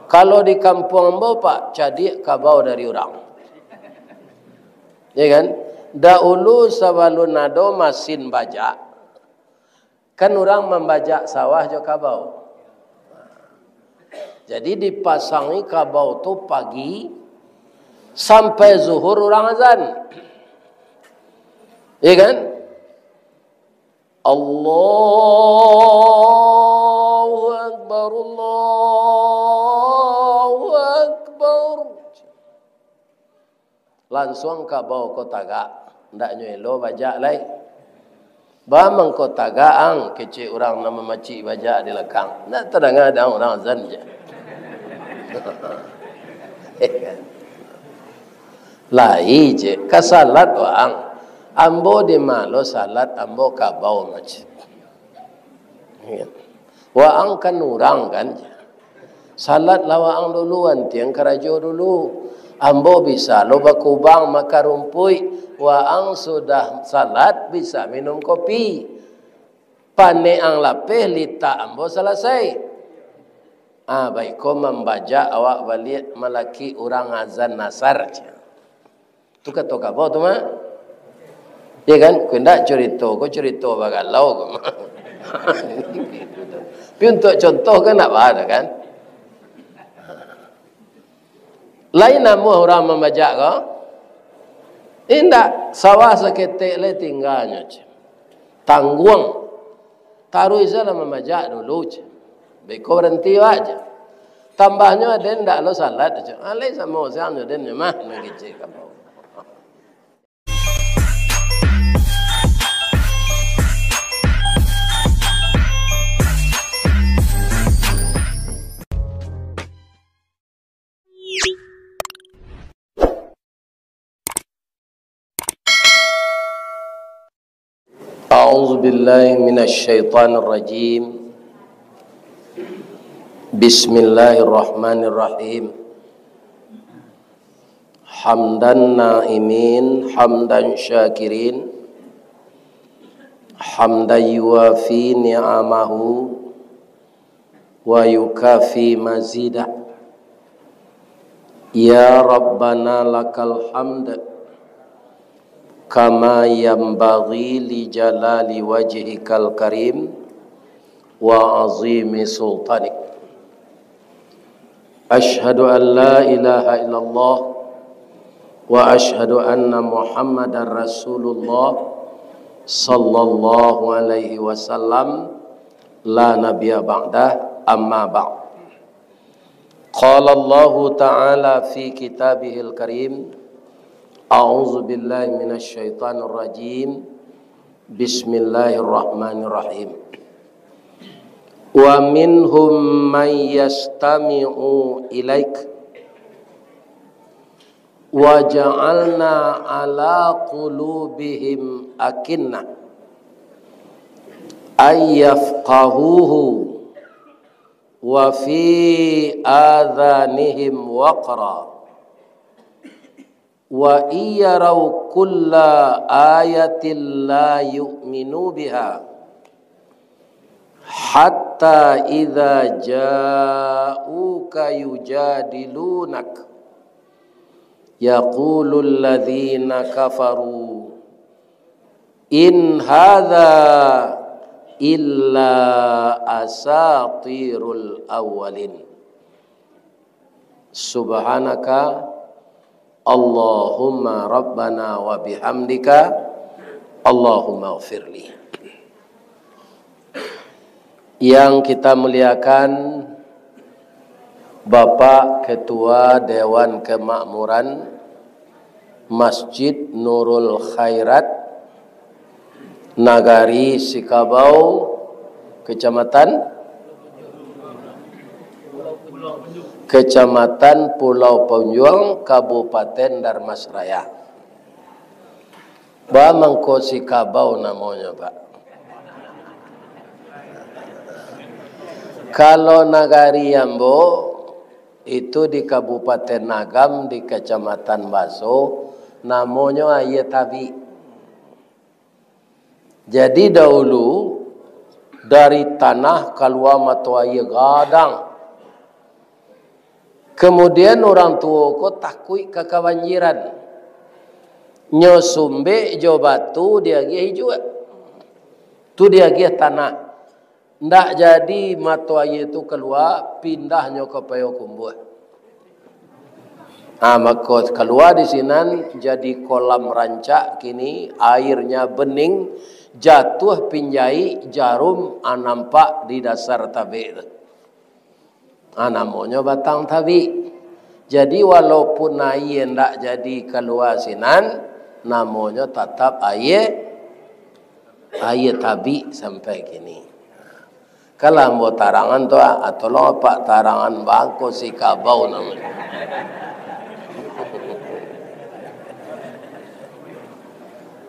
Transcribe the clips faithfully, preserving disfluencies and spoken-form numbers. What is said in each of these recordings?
Kalau di kampuang ambo, Pak, cadiak kabau dari urang. Ya kan? Dahulu sabalun ado masin bajak, kan urang mambajak sawah jo kabau. Jadi dipasangi kabau tu pagi sampai zuhur urang azan. Ya kan? Allahu Akbar, Allahu Akbar. Lansuang kabau ko tagak, ndak nyo elo bajak lai. Ba mangko tagak ang, kecek urang nan mamacik bajak di lakang. Ndak tadanga dek ang urang azan je. Lai je, ka salat waang. Ambo di ma lo salat, ambo kabau macik. Waang kan urang kan je. Salat lah waang dulu, antiang karajo dulu. Ambo bisa lo bakubang makan rumpuik, waang sudah salat bisa minum kopi. Panek ang lapeh, litak ambo salasai. Ah, baiko mambajak awak baliak malakik urang azan asar, jar. Tu kato kabau tu mah. Ya kan? Kok indak curito ko curito bagalau ko mah. Tapi untuak contoh kan ndak baa kan? Lain namuah urang mambajak ko? Indak, sawah saketek lai tingganyo, ceh. Tangguang. Taruih salah mambajak dulu, ceh. Beko baranti awak, ceh. Tambahnyo aden ndak lo salat, ceh. Alai samo siang jo den nyo mah, nan kecek kabau. أعوذ بالله من الشيطان الرجيم. بسم الله الرحمن الرحيم. حمد الناعمين، حمد الشاكرين، حمدا يوافي نعمه ويكافئ مزيده. يا ربنا لك الحمد كما ينبغي لجلال وجهك الكريم وعظيم سلطانك. أشهد أن لا إله إلا الله وأشهد أن محمدا رسول الله صلى الله عليه وسلم لا نبي بعده، أما بعد. قال الله تعالى في كتابه الكريم، أعوذ بالله من الشيطان الرجيم، بسم الله الرحمن الرحيم. ومنهم من يستمع إليك وجعلنا على قلوبهم أكنة أن يفقهوه وفي آذانهم وقرا وإن يروا كل آية لا يؤمنوا بها حتى إذا جاءوك يجادلونك يقول الذين كفروا إن هذا إلا أساطير الأولين. سبحانك اللهم ربنا وبحمدك اللهم اغفر لي. Yang kita muliakan, Bapak Ketua Dewan Kemakmuran Masjid Nurul Khairat, Nagari Sikabau, Kecamatan, Kecamatan Pulau Punjuang, Kabupaten Dharmasraya. Ba mangko Sikabau namonyo, Pak. Kalau nagari ambo, itu di Kabupaten Agam, di Kecamatan Baso, namonyo Aia Tabik. Jadi dahulu, dari tanah kalua mato aia gadang. Kemudian urang tuo ko takuik ka kabanjiran. Nyo sumbek jo batu diagiah ijuak. Tu diagiah tanah. Ndak jadi mato aia tu kalua, pindahnyo ka Payokumbuah. Ah, mako kalua di sinan jadi kolam rancak kini, airnya bening, jatuah pinjai, jarum, ah, nampak di dasar tabek tu. Ah, namonyo batang tabik. Jadi, walaupun aia ndak jadi kalua sinan, namonyo tatap aia, aia tabik sampai kini. Kalau ambo tarangan tu, ah, tolong apak tarangan bangko si Kabau namonyo.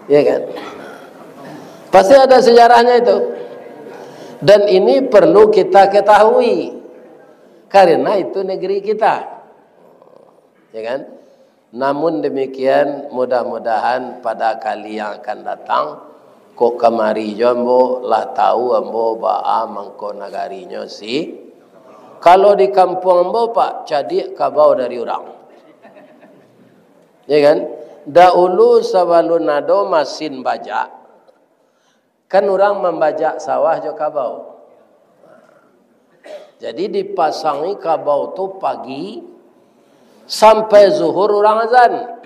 Ya kan? Pasti ada sejarahnya itu. Dan ini perlu kita ketahui. Karena itu negeri kita. Ya kan? Namun demikian, mudah-mudahan pada kali yang akan datang, kok kamari jo ambo, lah tahu ambo baa Mangkonagarinyo si. Kalau di kampuang ambo, Pak, cadiak Kabau dari urang. Ya kan? Dahulu sabalun ado masin bajak, kan urang mambajak sawah jo kabau. Jadi dipasangi kabau tu pagi sampai zuhur urang azan.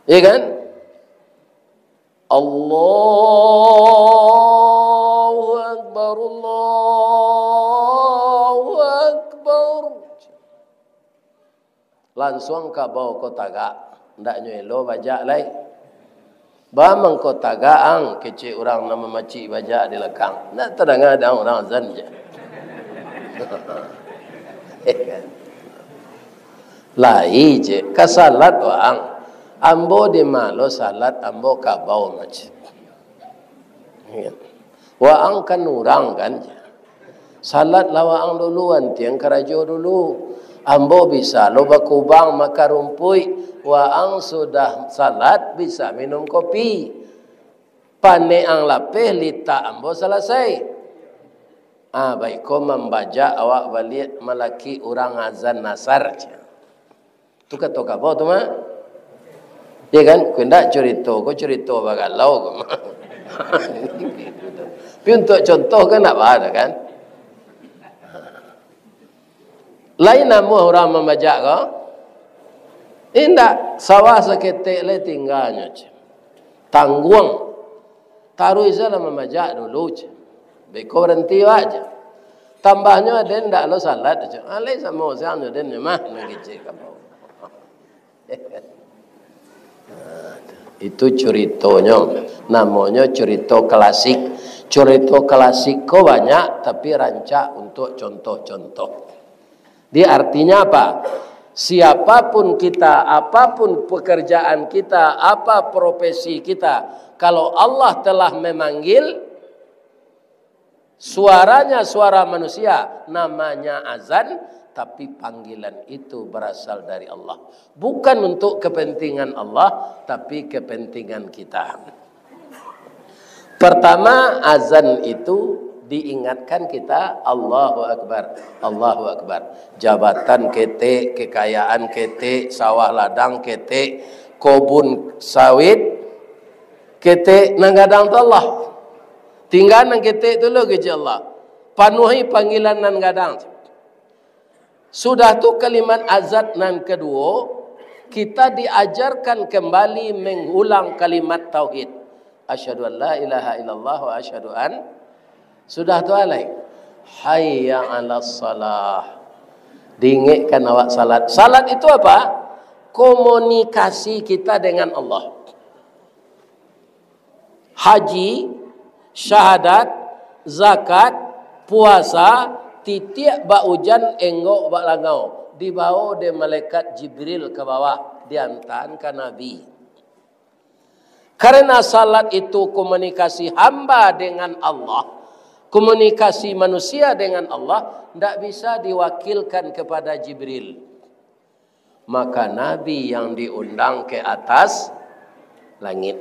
Ya kan? Allahu Akbar, Allahu Akbar. Lansuang kabau ko tagak, ndak nyo elo bajak lai. Baa mangko tagak ang, kecek urang nan mamacik bajak di lakang. Ndak tadanga dek ang urang azan je. Lai je, ka salat waang. Ambo di ma lo salat, ambo kabau mace. Waang kan urang kan je. Salatlah waang dulu, antiang karajo dulu. Ambo bisa lo bakubang makan rumpuik, waang sudah salat bisa minum kopi. Panek ang lapeh, litak ambo salasai. Ah, baiko mambajak awak baliak malaki urang azan asar, jar. Tu kato kabau tu mah. Ya kan? Kok indak curito ko curito bagalau ko mah. Tapi untuak contoh kan ndak baa kan? Lain namuah urang mambajak ko? Indak, sawah saketek lai tingganyo, ceh. Tangguang. Taruih sajolah mambajak dulu, ceh. Beko baranti awak, ceh. Tambahnyo aden ndak lo salat, ceh. Alai samo siang jo den mah, nan kecek kabau. Itu curitonyo. Namonyo curito klasik. Curito klasik ko banyak, tapi rancak untuak contoh-contoh. Jadi artinya apa? Siapapun kita, apapun pekerjaan kita, apa profesi kita, kalau Allah telah memanggil, suaranya suara manusia, namanya azan, tapi panggilan itu berasal dari Allah. Bukan untuk kepentingan Allah, tapi kepentingan kita. Pertama, azan itu diingatkan kita, Allahu Akbar, Allahu Akbar. Jabatan ketek, kekayaan ketek, sawah ladang ketek, kobun sawit ketek, nan gadang tu Allah. Tingga nan ketek tu lo, kecek Allah. Panuahi panggilan nan gadang. Sudah tu kalimat azan nan kaduo, kita diajarkan kembali mengulang kalimat tauhid. Asyhadu an la ilaha illallah wa asyhadu an. Sudah tu alai. Hayya 'alas shalah. Diingekkan awak salat. Salat itu apa? Komunikasi kita dengan Allah. Haji, syahadat, zakat, puasa, titiak bak ujan, enggok bak langau, dibawo dek malaikat Jibril ka bawah, diantaan ka Nabi. Karena salat itu komunikasi hamba dengan Allah, komunikasi manusia dengan Allah, ndak bisa diwakilkan kepada Jibril. Maka Nabi yang diundang ke atas langit.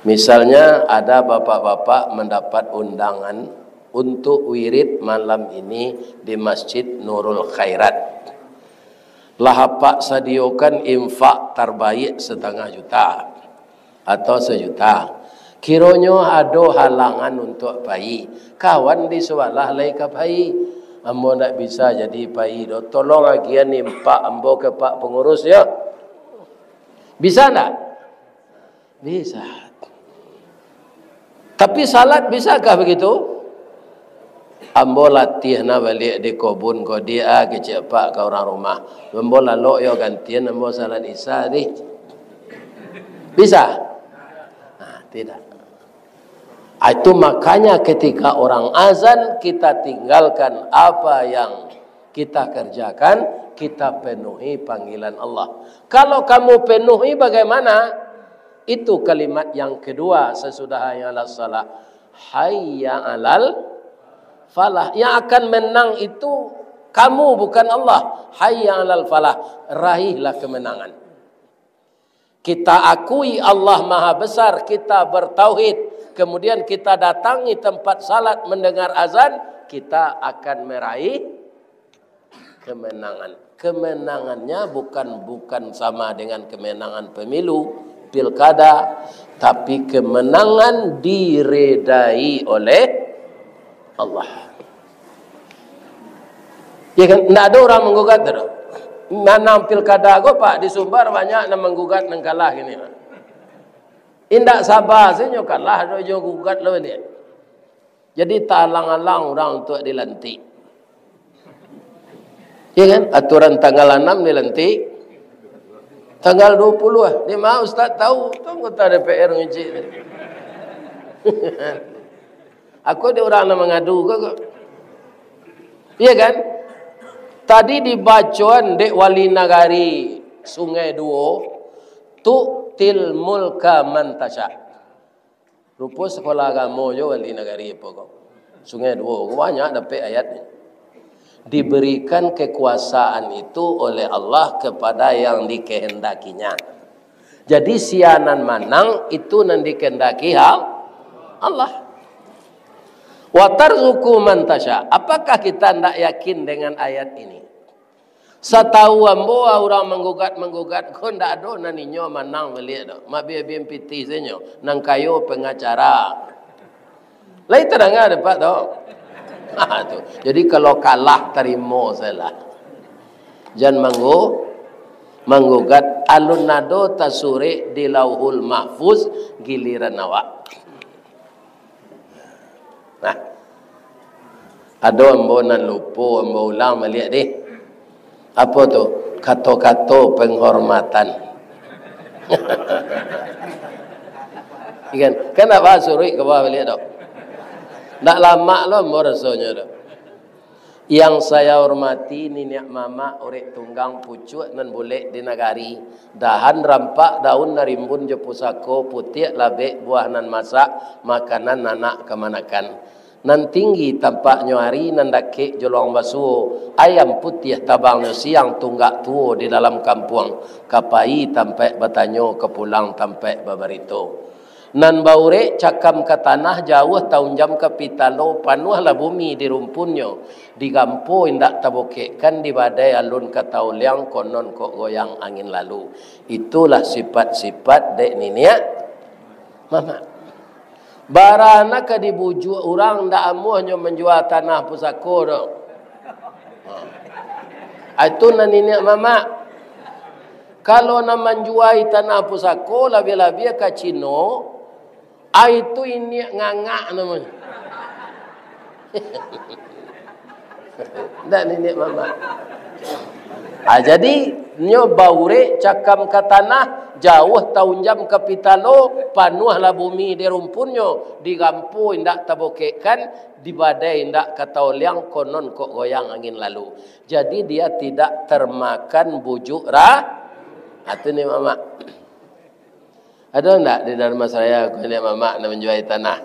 Misalnya, ada bapak-bapak mendapat undangan untuk wirid malam ini di Masjid Nurul Khairat. Lah apak sadiokan infak tarbaik satangah juta atau sajuta. Kironyo ado halangan untuak pai, kawan di sabalah lai ka pai, ambo ndak bisa jadi pai doh, tolong agiahan infak ambo ka pak pangurus yo. Bisa ndak? Bisa. Tapi salat bisakah begitu? Ambo latiah nah baliak di kobun ko, dia kecek apak ka urang rumah. Ambo lalok yo gantian ambo salat Isya tadi. Bisa? Nah, tidak. Ah, itu makanya ketika orang azan, kita tinggalkan apa yang kita kerjakan, kita penuhi panggilan Allah. Kalau kamu penuhi, bagaimana? Itu kalimat yang kedua sesudah hayya 'alas shalah. Hayya 'alal falah. Yang akan menang itu kamu, bukan Allah. Hayya 'alal falah. Raihlah kemenangan. Kita akui Allah Maha Besar, kita bertauhid, kemudian kita datangi tempat salat mendengar azan, kita akan meraih kemenangan. Kemenangannya bukan, bukan sama dengan kemenangan pemilu, pilkada, tapi kemenangan diredai oleh Allah. Ya kan? Ndak ado urang manggugat tu doh. Manang pilkada ko, Pak, di Sumbar banyak nan manggugat, nan kalah kini. Indak saba se nyo kalah, ado jo gugat lo ni. Jadi, taalang-alang urang untuak dilantik. Ya kan? Aturan tanggal anam dilantik, tanggal dua puluh ah. Di ma ustaz tahu? Tu anggota D P R ngecek tadi. Aku di urang nan mangadu ko, ko. Iya kan? Tadi dibacoan dek wali nagari Sungai Duo, "Tu'til mulka man tasya." Rupo sekolah agamo jo wali nagari apo ko. Sungai Duo ko banyak dapek ayat ni. Diberikan kekuasaan itu oleh Allah kepada yang dikehendakinya. Jadi, sia nan manang itu nan dikehendaki ha-, Allah. "Wa tarzuqu man tasya." Apakah kita ndak yakin dengan ayat ini? Satahu ambo, urang manggugat-manggugat ko ndak ado nan inyo manang baliak do. Mak biabim pitih se nyo, nan kayo pengacara. Lai tadanga dek Apak tu? Ha, tu. Jadi, kalau kalah, tarimo sajolah. Jan manggu-, manggugat, alun ado tasurek di Lauhul Mahfuz, giliran awak. Nah. Ado ambo nan lupo, ambo ulang baliak deh. Apo tu? Kato-kato penghormatan. Ikan, kan ndak basuruik ka bawah baliak tu. Ndak lamak lo ambo rasonyo tu. Yang saya hormati niniak mamak, urek tunggang pucuak nan bulek di nagari, dahan rampak daun nan rimbun jo pusako, putiak labek buah nan masak, makanan anak kamanakan. Nan tinggi tampaknyo ari, nan dakek joluang basuo, ayam putiah tabangnyo siang, tunggak tuo di dalam kampuang, ka pai tampaik batanyo, ka pulang tampaik babarito. Nan baurek cakam ka tanah, jauah taunjam ka pitalo, panuahlah bumi di rumpunnyo, digampo indak tabokekkan, di badai alun ka taoliang, konon kok goyang angin lalu. Itulah sifat-sifat dek niniak mamak. Bara nak ka dibujuak urang, ndak amuahnyo manjua tanah pusako tu. Ha. Itu nan niniak mamak. Kalau nan manjuai tanah pusako, labiah-labiah ka Cino, ai tu iniak ngangak namonyo. Ndak niniak mamak. Ah, jadi, nyo baurek cakam ka tanah, jauah taunjam ka pitalo, panuahlah bumi di rumpunnyo, digampo indak tabokekkan, di badai indak ka taoliang, konon kok goyang angin lalu. Jadi, dia tidak termakan bujuk ra-, ah, tu ni mamak. Ado ndak di Dharmasraya ko niniak mamak nan manjuai tanah?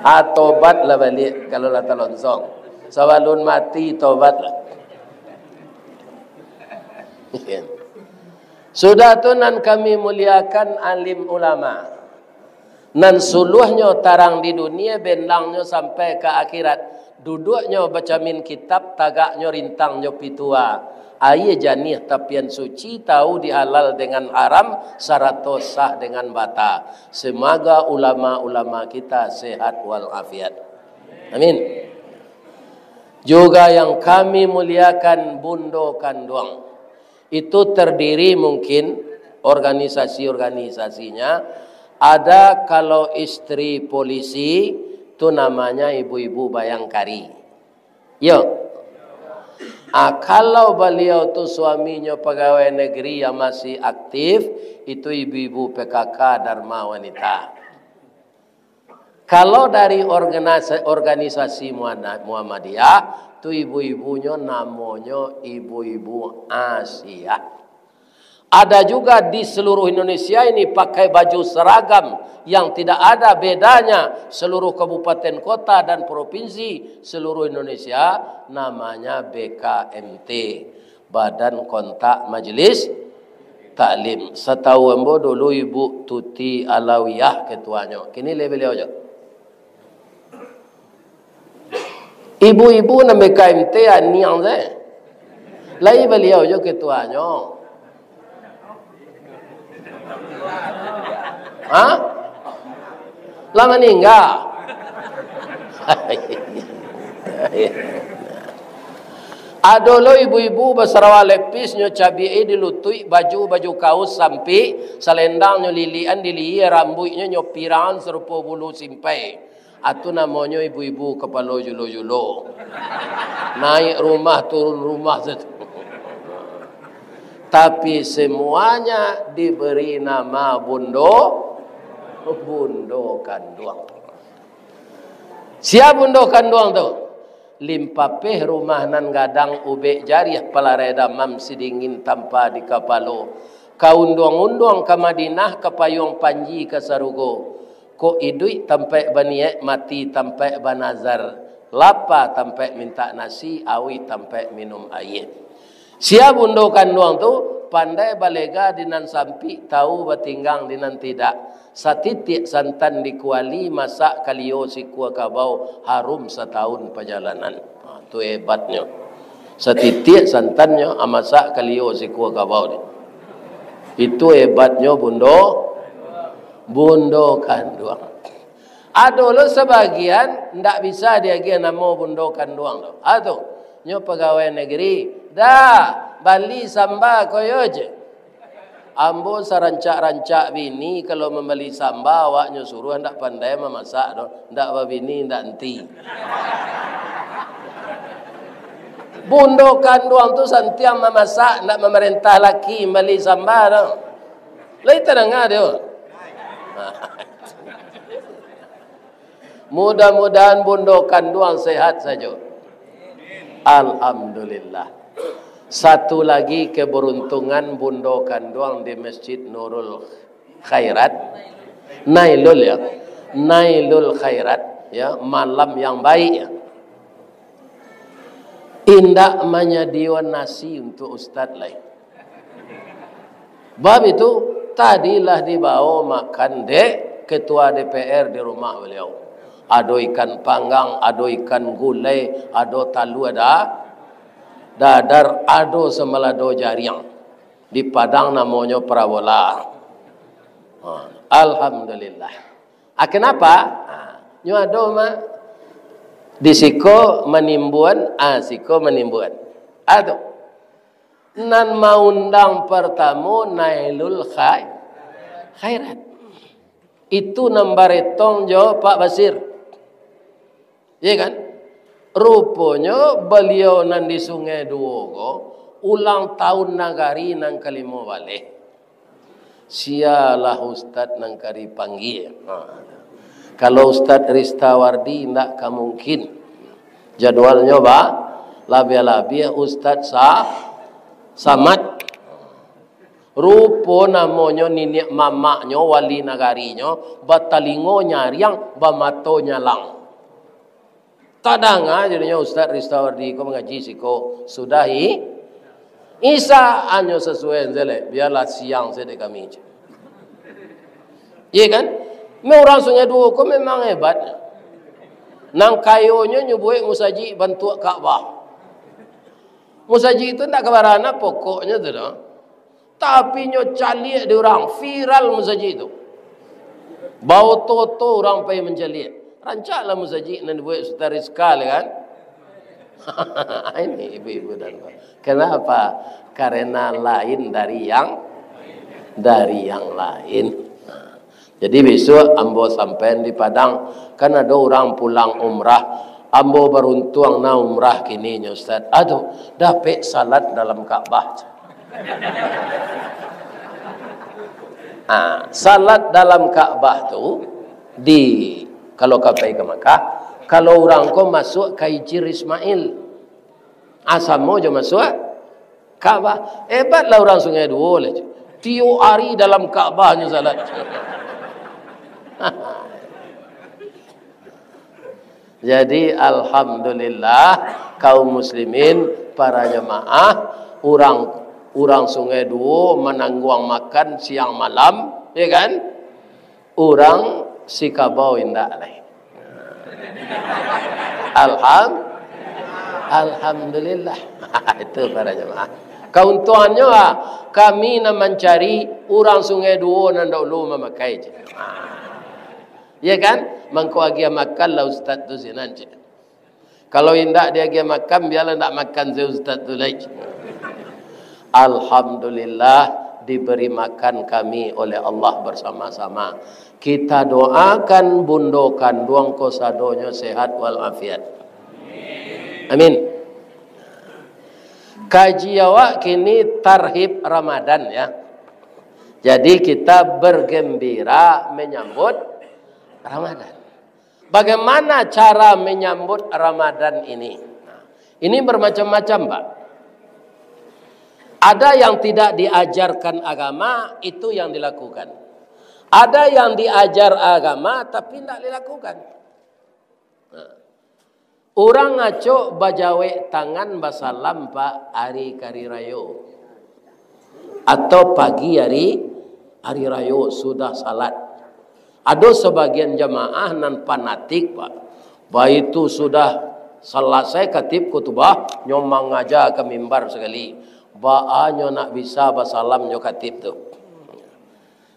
Ah, tobatlah baliak kalau lah talonsong. Sabalun mati, tobatlah. Sudah tu, nan kami muliakan, alim ulama. Nan suluahnyo tarang di dunia, bendangnyo sampai ka akhirat. Duduaknyo bacamin kitab, tagaknyo rintang jo pitua. Aia janiah tapian suci, tahu di halal dengan haram, sarato sah dengan bata. Semoga ulama-ulama kita sehat wal afiat. Amin. Juga yang kami muliakan, Bundo Kanduang. Itu terdiri mungkin organisasi-organisasinya, ada kalau istri polisi, tu namanya ibu-ibu bayangkari. Yo. Ah, kalau baliau tu suaminyo pegawai negeri yang masih aktif, itu ibu-ibu P K K Dharma Wanita. Kalau dari organisa-, organisasi Muhana-, Muhammadiyah, tu ibu-ibunyo namonyo ibu-ibu Asia. Ada juga di seluruh Indonesia ini pakai baju seragam yang tidak ada bedanya seluruh kabupaten kota dan provinsi seluruh Indonesia, namanya B K M T, Badan Kontak Majelis Taklim. Satahu ambo dulu Ibu Tuti Alawiyah ketuanyo. Kini lai baliau jo. Ibu-ibu nan B K M T aniang se. Lai baliau jo ketuanyo. Ha? Lah maningga. Ado lo ibu-ibu basarawa lepis, nyo cabiak di lutuik, baju, baju kaus sampik, salendang nyo lilikan di lihia, rambuiknyo nyo pirangan sarupo bulu simpai. Atu namonyo ibu-ibu kapalo julo-julo. Naik rumah, turun rumah sajo. Tapi semuanya diberi nama Bundo, Bundo Kanduang. Sia Bundo Kanduang tu? Limpapeh rumah nan gadang, ubek jariah palarai damam, sidingin tampa di kapalo. Ka unduang-unduang ka Madinah, ka payuang panji ka sarugo. Kok iduik tampaik baniaik, mati tampaik banazar, lapa tampaik mintak nasi, auih tampaik minum aia. Sia Bundo Kanduang tu, pandai balega di nan sampik, tahu batinggang di nan tidak. Satitiak santan di kuali, masak kalio sikua kabau, harum satahun pajalanan. Ha, tu hebatnyo. Satitiak santannyo, ah, masak kalio sikua kabau ni. Itu hebatnyo Bundo, Bundo Kanduang. Ado lo sabagian ndak bisa diagiah namo Bundo Kanduang tu. Ah, tu. Nyo pagawai negeri. Dah, bali samba koyo je. Ambo sarancak-rancak bini, kalau mambali samba, awaknyo suruah, ndak pandai mamasak doh, ndak babini, ndak enti. Bundo Kanduang tu santiang mamasak, ndak mamarentah laki mambali samba doh. Lai tadanga tu. Mudah-mudahan Bundo Kanduang sehat sajo. Alhamdulillah. Satu lagi keberuntungan Bundo Kanduang di Masjid Nurul Khairat. Nailul, ya. Nailul Khairat, ya, malam yang baik, ya. Indak manyadio nasi untuk ustaz lai. Bab itu, tadi lah dibawo makan dek Ketua D P R di rumah baliau. Ado ikan panggang, ado ikan gulai, ado talua da-, dadar, ado samalado jariang. Di Padang namonyo parabola. Ha, alhamdulillah. Ah, kenapa? Ah, nyo ado mah. Di siko manimbun, ah, siko manimbun. Ah, tu. Nan maundang partamo Nailul Khai-, Khairat. Itu nan baretong jo Pak Basir. Iya kan? Ruponyo baliau nan di Sungai Duo ko, ulang tahun nagari nan kalimo baleh. Sialah ustaz nan ka dipanggia. Ha. Kalau Ustaz Ristawardi, indak ka mungkin. Jadwalnyo ba-, labiah-labiah Ustaz Sa-, Samad. Rupo namonyo niniak mamaknyo, wali nagarinyo, batalingo nyariang, bamato nyalang. Tadanga jadinyo Ustaz Ristawardi ko mangaji siko sudahi Isa, hanyo sasuai sajo lai, bialah siang sajo dek kami. Iya kan? Meh, urang Sungai Duo ko memang hebat. Nan kayonyo nyo buek musajik bantuak Ka'bah. Musajik tu ndak kabarana pokoknyo tu doh. Tapi nyo caliak di urang, viral musajik tu. Baoto-oto urang pai mancaliak. Rancaklah musajik nan dibuek Ustaz Rizka le kan? Ini ibu-ibu dan bapak. Kenapa? Karena lain dari yang, dari yang lain. Jadi besok ambo sampai di Padang, kan ado urang pulang umrah. Ambo baruntuang na umrah kini nyo Ustaz. Aduh, dapek salat dalam Ka'bah. Ah, salat dalam Ka'bah tu di, kalau ka pai ka Makkah, kalau urang ko masuak ka Hijir Ismail. Ah, samo jo masuak Ka'bah. Hebatlah urang Sungai Duo lah. Tiok ari dalam Ka'bah nyo salat. Jadi, alhamdulillah, kaum muslimin, para jamaah, urang, urang Sungai Duo manangguang makan siang malam, ya kan? Urang Sikabau indak lai. Alham-, alhamdulillah. Itu para jamaah. Kauntuangannyo, ah, kami nan mancari, urang Sungai Duo nan dahulu mamakai je. Ya kan? Mangko agiah makanlah ustaz tu sinan, cek. Kalau indak diagiah makan, biarlah indak makan se ustaz tu lai. Alhamdulillah, diberi makan kami oleh Allah bersama-sama. Kita doakan bundo kanduang ko sadonyo sehat walafiat. Amin. Kaji awak kini tarhib Ramadan, ya. Jadi kita bergembira menyambut Ramadan. Bagaimana cara menyambut Ramadan ini? Nah, ini bermacam-macam, Pak. Ada yang tidak diajarkan agama, itu yang dilakukan. Ada yang diajar agama, tapi tidak dilakukan. Nah, urang acok bajawek tangan basalam, Pak, ari kari rayo. Atau pagi ari, ari rayo sudah salat. Ado sabagian jamaah nan fanatik, Pak. Baitu sudah salasai katib khutubah, nyo mangaja ka mimbar sakali. Baa nyo nak bisa basalam jo katib tu.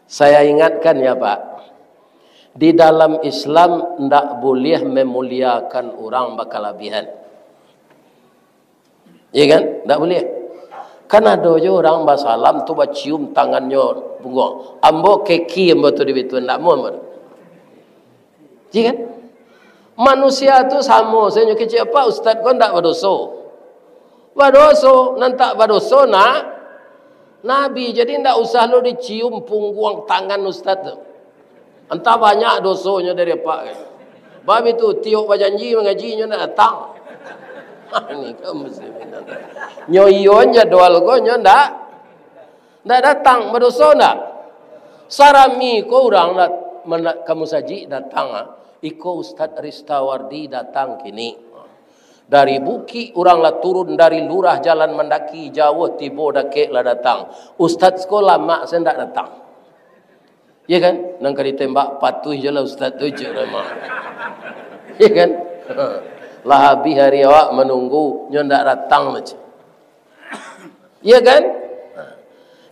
Saya ingatkan ya, Pak, di dalam Islam ndak buliah memuliakan urang bakalabihan. Iya kan? Ndak buliah. Kan ado jo urang basalam tu bacium tangannyo pungguang. Ambo keki ambo tu di bitu, ndak amuah ambo tu. Iya kan? Manusia tu samo sajo, kecek apak ustaz ko ndak badoso. Badoso, nan tak badoso na-, Nabi. Jadi ndak usah lo dicium pungguang tangan ustaz tu. Antah banyak dosonyo dari apak kan. Bab itu, tiok bajanji mangaji nyo ndak datang. Ini kan muslimin. Nyo iyo jadwal ko nyo ndak, ndak datang, badoso ndak? Sarami ko urang ndak, mana, ka musajik datang, ah. Iko Ustaz Ristawardi datang kini. Dari bukik urang lah turun, dari lurah jalan mandaki, jauah tibo dakek lah datang. Ustaz ko lamak se ndak datang. Ya kan? Nan ka ditembak patuih je lah ustaz tu, cek Rema. Ya kan? Lah habis hari awak manunggu, nyo ndak datang lah, cek. Ya kan?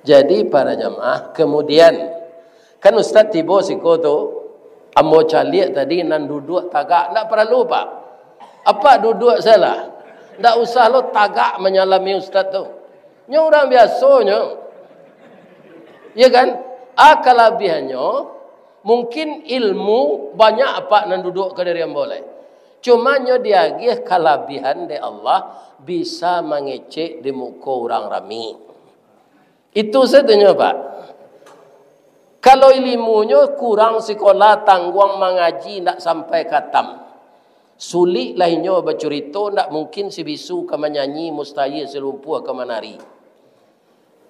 Jadi para jamaah, kemudian kan ustaz tibo siko tu, ambo caliak tadi nan duduak tagak, ndak paralu, Pak. Apak duduak salah. Ndak usah lo tagak manyalami ustaz tu. Nyo urang biaso nyo. Ya kan? Ah, kalabihannyo, mungkin ilmu banyak apak nan duduak ka dari ambo lai. Cuma nyo diagiah kalabihan dek Allah, bisa mangecek di muko urang rami. Itu sajonyo, Pak. Kalau ilimunyo kurang, sikola tangguang, mangaji ndak sampai katam. Sulik lah inyo bacurito, ndak mungkin si bisu ka manyanyi, mustahil si lumpuah ka manari.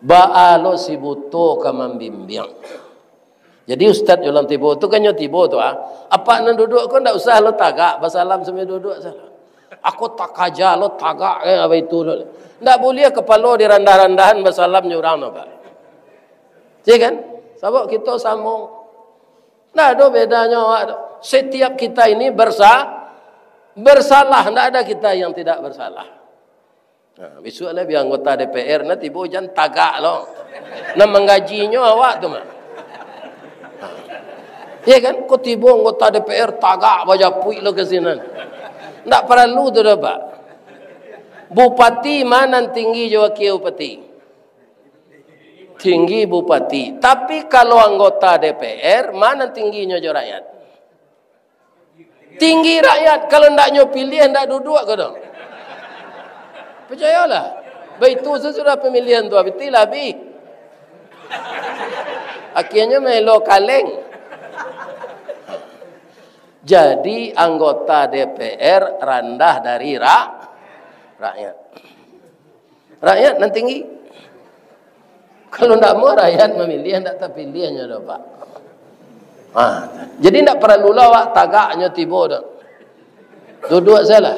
Baa lo si buto ka mambimbiang. Jadi ustaz jo urang tibo tu kan nyo tibo tu, ah. Apak nan duduak ko ndak usah lo tagak, basalam sambil duduak sajo. Ako takaja lo tagak, eh, apa itu lo. Ndak buliah kapalo dirandah-randahan basalam jo urang tu, Pak. Ya kan? Sabab kito samo. Ndak ado bedanyo awak tu. Setiap kita ini bersa-, bersalah, ndak ada kita yang tidak bersalah. Nah, bisuak lah bia anggota D P R, nah tibo jan tagak lo. Nah, manggajinyo awak tu mah. Nah. Ya kan? Ko tibo anggota D P R tagak bajapuik lo ka sinan. Ndak paralu tu doh, Pak. Bupati ma nan tinggi jo wakil bupati? Tinggi bupati. Tapi kalau anggota D P R, ma nan tingginyo jo rakyat? Tinggi rakyat, kalau ndak nyo piliah, ndak duduak ko doh. Picayolah. Baitu sasudah pamilihan tu, abih ti lah abih. Akhirnyo melo kaleng. Jadi anggota D P R randah dari ra-, rakyat. Rakyat nan tinggi. Kalau ndak mau rakyat mamiliah, ndak tapiliahnyo doh, Pak. Ah, jadi ndak paralulah awak tagaknyo tibo doh. Duduak sajolah.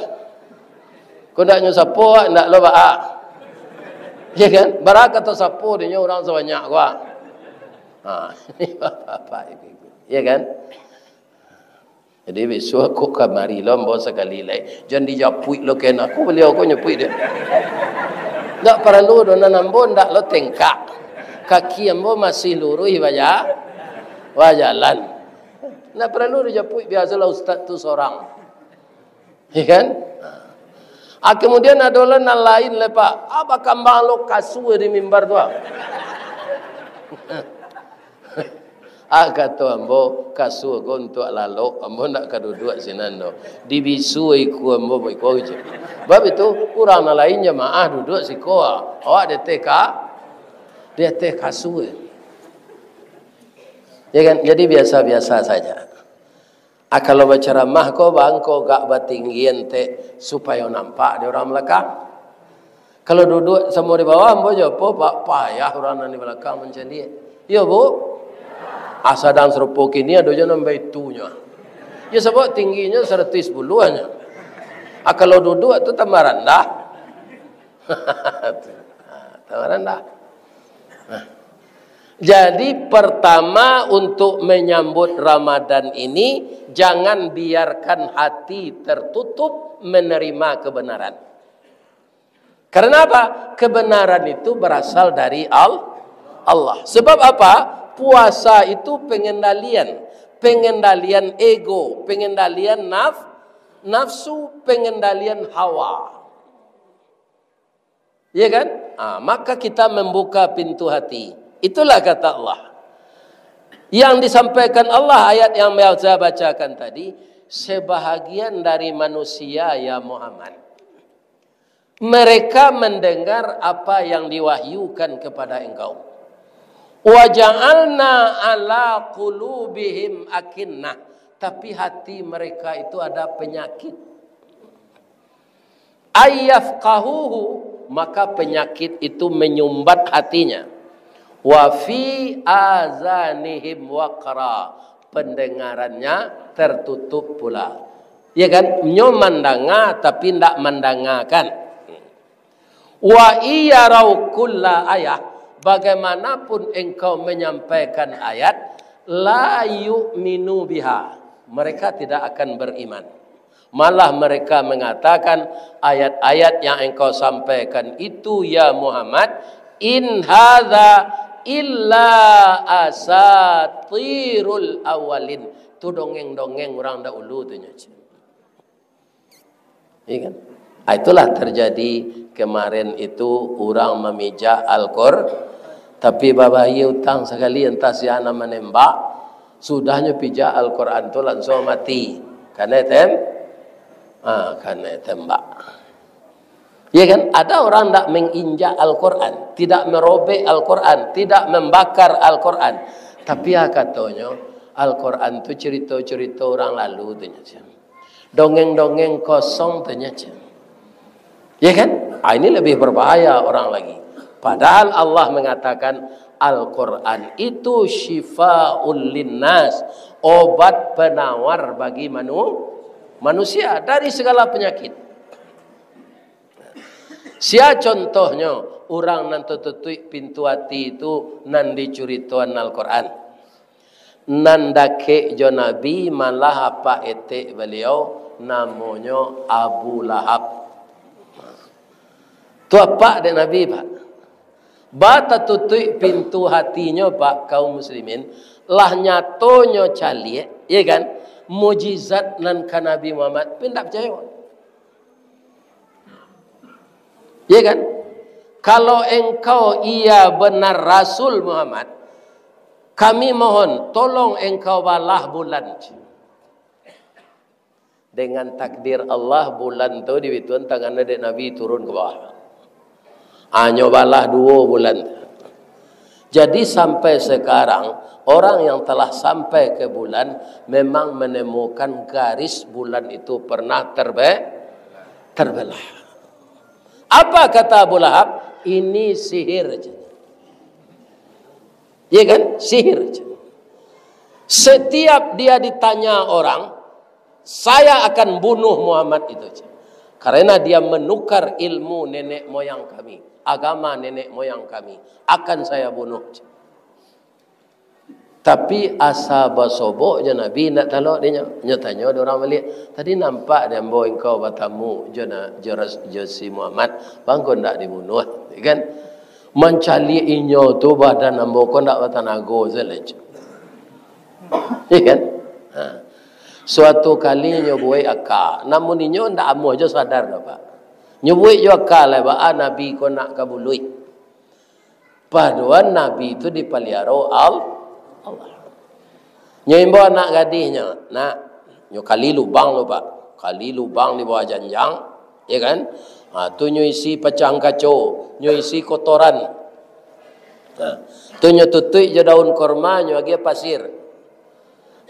Ko ndak nyo sapo awak, ndak lo baa. Ya kan? Bara ka tasapo dinyo urang sabanyak ko, ah. Ah, ini bapak-bapak, ibu-ibu. Ya kan? Jadi bisuak ko kamari lo ambo sakali lai. Jan dijapuik lo ken aku, baliau ko nyapuik dia. Ndak paralu doh, nan ambo ndak lo tengkak. Kaki ambo masih luruih baja-, bajalan. Ndak paralu dijapuik, biasolah ustaz tu sorang. Ya kan? Ah, kemudian ado lah nan lain lai, Pak. Ah, bakambang lo kasua di mimbar tu, ah. Ah, kato ambo, kasua ko untuak lalok, ambo ndak ka duduak sinan doh. Dibisua ikua ambo, baikua kecek. Bab itu, urang nan lain jamaah duduak siko, awak di ateh ka-, di ateh kasua. Ya kan? Jadi biasa-biasa saja. Ah, kalau bacaramah ko, bangko gak batinggian tek, supayo nampak di urang balakang. Kalau duduak samo di bawah, ambo jo apo, Pak, payah urang nan di balakang mancaliak. Iyo, Bu? Ah, sadang sarupo kini, ado jo nan baitunyo. Yo, sabab tingginyo saratuih sapuluahnyo. Ah, kalau duduak tu tambah randah. Ah, tambah randah. Nah. Jadi, pertama, untuk menyambut Ramadan ini, jangan biarkan hati tertutup menerima kebenaran. Karena apa? Kebenaran itu berasal dari Al-, Allah. Sebab apa? Puasa itu pengendalian, pengendalian ego, pengendalian naf-, nafsu, pengendalian hawa. Ya kan? Ah, maka kita membuka pintu hati. Itulah kata Allah. Yang disampaikan Allah, ayat yang saya bacakan tadi, sebahagian dari manusia, ya Muhammad, mereka mendengar apa yang diwahyukan kepada engkau. Wa ja'alna ala qulubihim akinnah, tapi hati mereka itu ada penyakit. Ayyafqahuhu, maka penyakit itu menyumbat hatinya. Wa fi azanihim waqra, pendengarannya tertutup pula. Ya kan? Nyo mandanga, tapi ndak mandangakan. Wa iyarau kulla ayah, bagaimanapun engkau menyampaikan ayat, la yu'minu biha, mereka tidak akan beriman. Malah mereka mengatakan, ayat-ayat yang engkau sampaikan itu, ya Muhammad, in hadza illa asatirul awwalin. Tu dongeng-dongeng urang dahulu tu nyo. Iya kan? Ah, itulah terjadi kemarin itu, urang mamijak Al-Qur-, tapi babahia utang sakali, antah sia nan manembak, sudahnyo pijak Al-Quran tu langsung mati. Kanai tem-, ah, kanai tembak. Iya kan? Ada orang ndak menginjak Al-Quran, tidak merobek Al-Quran, tidak membakar Al-Quran. Tapi ah, katonyo, Al-Quran tu cerita-cerita orang lalu tu nyo. Dongeng-dongeng kosong tu nyo. Ya kan? Ah, ini lebih berbahaya orang lagi. Padahal Allah mengatakan Al-Quran itu syifaul linnas, obat penawar bagi manu-, manusia dari segala penyakit. Sia contohnyo, urang nan tatutuik pintu ati tu nan dicuritoan Al-Quran. Nan dakek jo Nabi malah apak etek baliau, namonyo Abu Lahab. Tu apak dek Nabi, Pak. Ba tatutuik pintu hatinyo, Pak, kaum muslimin, lah nyatonyo caliak, ya kan? Mujizat nan ka Nabi Muhammad, tapi ndak picayo. Ya kan? Kalau engkau iya benar Rasul Muhammad, kami mohon, tolong engkau balah bulan. Dengan takdir Allah, bulan tu dibutuhan tangan dek Nabi turun ke bawah. Hanyo balah duo bulan. Jadi sampai sekarang, orang yang telah sampai ke bulan memang menemukan garis bulan itu pernah terbe-, terbelah. Apa kata Abu Lahab? "Ini sihir," caknyo. Ya kan? "Sihir," caknyo. Setiap dia ditanya orang, "Saya akan bunuh Muhammad itu," caknyo. "Karena dia menukar ilmu nenek moyang kami, agama nenek moyang kami, akan saya bunuh," caknyo. Tapi asa basobok jo Nabi, indak talok dek nyo. Nyo tanyo dek urang baliak, "Tadi nampak dek ambo engkau batamu jo na-, jo ras-, jo si Muhammad, baa kok ndak dibunuah?" Kan? "Mancaliak inyo tu badan ambo ko ndak batanago," salah. Ya kan? Ha. Suatu kali nyo buek aka, namun inyo ndak amuah jo sadar doh, Pak. Nyo buek jo aka lai, baa Nabi ko nak ka buluik. Padoan Nabi tu dipaliaro Al-, Allah. Nyo imbau anak gadihnyo, "Nak, nyo kali lubang tu, Pak. Kali lubang di bawah janjang, ya kan? Ha, tu nyo isi pacahan kaco, nyo isi kotoran. Ha, tu nyo tutuik jo daun korma, nyo agiah pasir."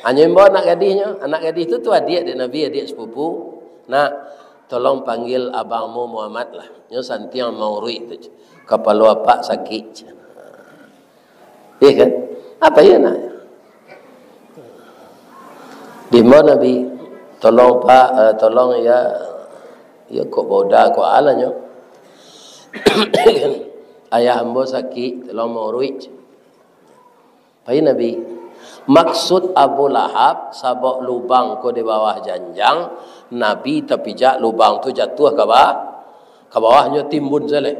Hanyo imbau anak gadihnyo, anak gadih tu, tu adiak dek Nabi, adiak sepupu. "Nak, tolong panggil abangmu Muhammad lah. Nyo santiang mauruik tu, kapalo apak sakik." Iya kan? Apa iya nak? Diimbau Nabi, "Tolong, Pak, eh, tolong ya, ya kok boda, kok alanyo. Ayah ambo sakik, tolong mauruik." Pai Nabi. Maksud Abu Lahab, sabab lubang ko di bawah janjang, Nabi tapijak lubang tu jatuah ka ba-, ka bawah, nyo timbun sajo.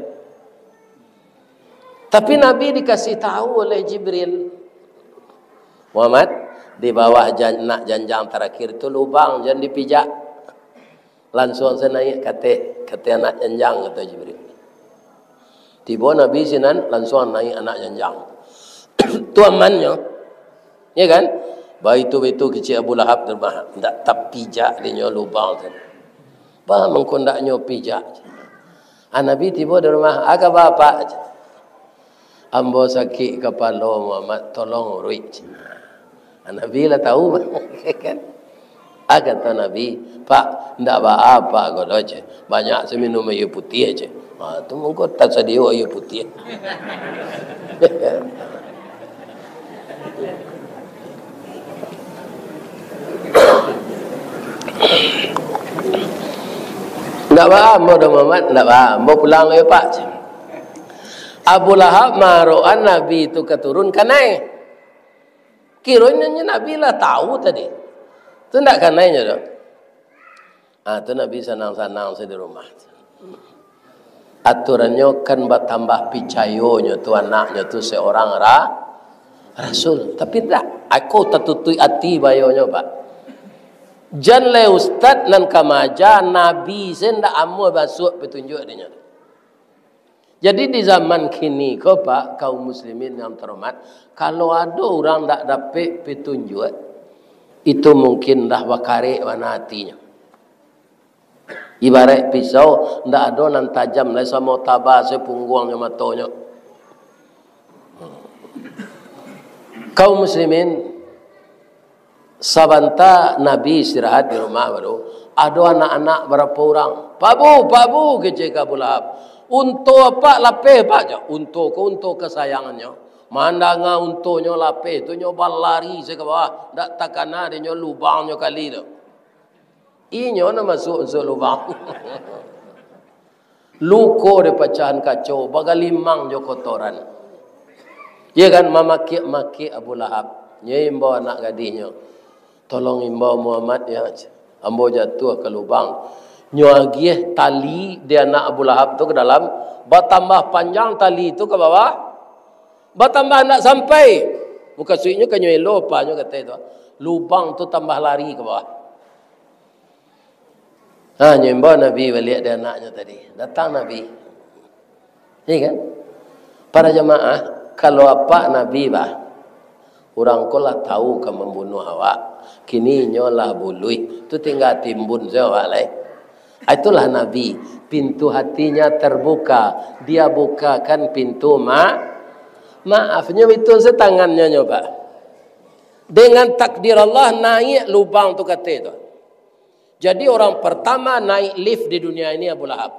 Tapi Nabi dikasih tahu oleh Jibril, "Muhammad, di bawah jan-, nak janjang tarakhir tu lubang, jan dipijak." Lansuang sajo naiak ka ateh, ka ateh anak janjang, kato Jibril. Tibo Nabi sinan, lansuang naiak anak janjang. Tu amannyo. Ya kan? Baitu-baitu kecek Abu Lahab tu mah, ndak tapijak dek nyo lubang tu. Baa mangko ndak nyo pijak? Ah, Nabi tibo di rumah, "Aka bapak?" "Ambo sakik kapalo, Muhammad, tolong uruik." Nabi lah tahu, kan? Ah, kato Nabi, "Pak, ndak baa, Pak, ko doh, ceh. Banyak se minum aia putiah, ceh." Ha, tu mangko tasadio aia putiah. "Ndak baa, ambo doh, Muhammad, ndak baa, ambo pulang yo, Pak." Abu Lahab marokan Nabi tu ka turun, kanai. Kironyo Nabi lah tahu tadi. Tu ndak kanai nyo doh. Ah, tu Nabi sanang-sanang sajo di rumah. Aturannyo kan batambah picayonyo tu, anaknyo tu seorang ra-, rasul. Tapi ndak, ako tatutuik ati bayonyo, Pak. Jan lai ustad nan ka maaja, Nabi se ndak amuah basuak patunjuak dek nyo. Jadi, di zaman kini ko, Pak, kaum muslimin yang terhormat, kalau ado urang ndak dapek petunjuk, itu mungkin lah bakarek bana atinyo. Ibarat pisau, ndak ado nan tajam lai, samo taba se pungguangnyo matonyo. Kaum muslimin, sabanta Nabi istirahat di rumah baru, ado anak-anak barapo urang. "Pak Bu, Pak Bu," kecek Abu Lahab, "unto apak lapeh, Pak," cak. Unto ko unto kasayangannyo. Mandanga untonyo lapeh tu, nyo balari se ka bawah, ndak takana dek nyo lubangnyo kali tu. Inyo nan masuak-masuak lubang. Luko dek pacahan kaco, bagalimang jo kotoran. Ya kan, mamakiak-makiak Abu Lahab. Nyo imbau anak gadihnyo, "Tolong imbau Muhammad, ya, ambo jatuah ka lubang." Nyo agiah tali di anak Abu Lahab tu ka dalam, batambah panjang tali tu ka bawah, batambah ndak sampai. Mukasuiknyo ka nyo elo, panyo kato tu. Lubang tu tambah lari ka bawah. Ha, nyo imbau Nabi baliak di anaknyo tadi. Datang Nabi. Iya kan? Para jamaah, kalau apak Nabi bah, urang ko lah tahu ka mambunuah awak. Kini inyo lah buluih. Tu tingga timbun sajo awak lai. Ah, itulah Nabi. Pintu hatinya terbuka. Dia bukakan pintu ma-, maaf. Nyo itu setangannyo nyo, Pak. Dengan takdir Allah, naik lubang tu kato tu. Jadi, orang pertama naik lift di dunia ini Abu Lahab.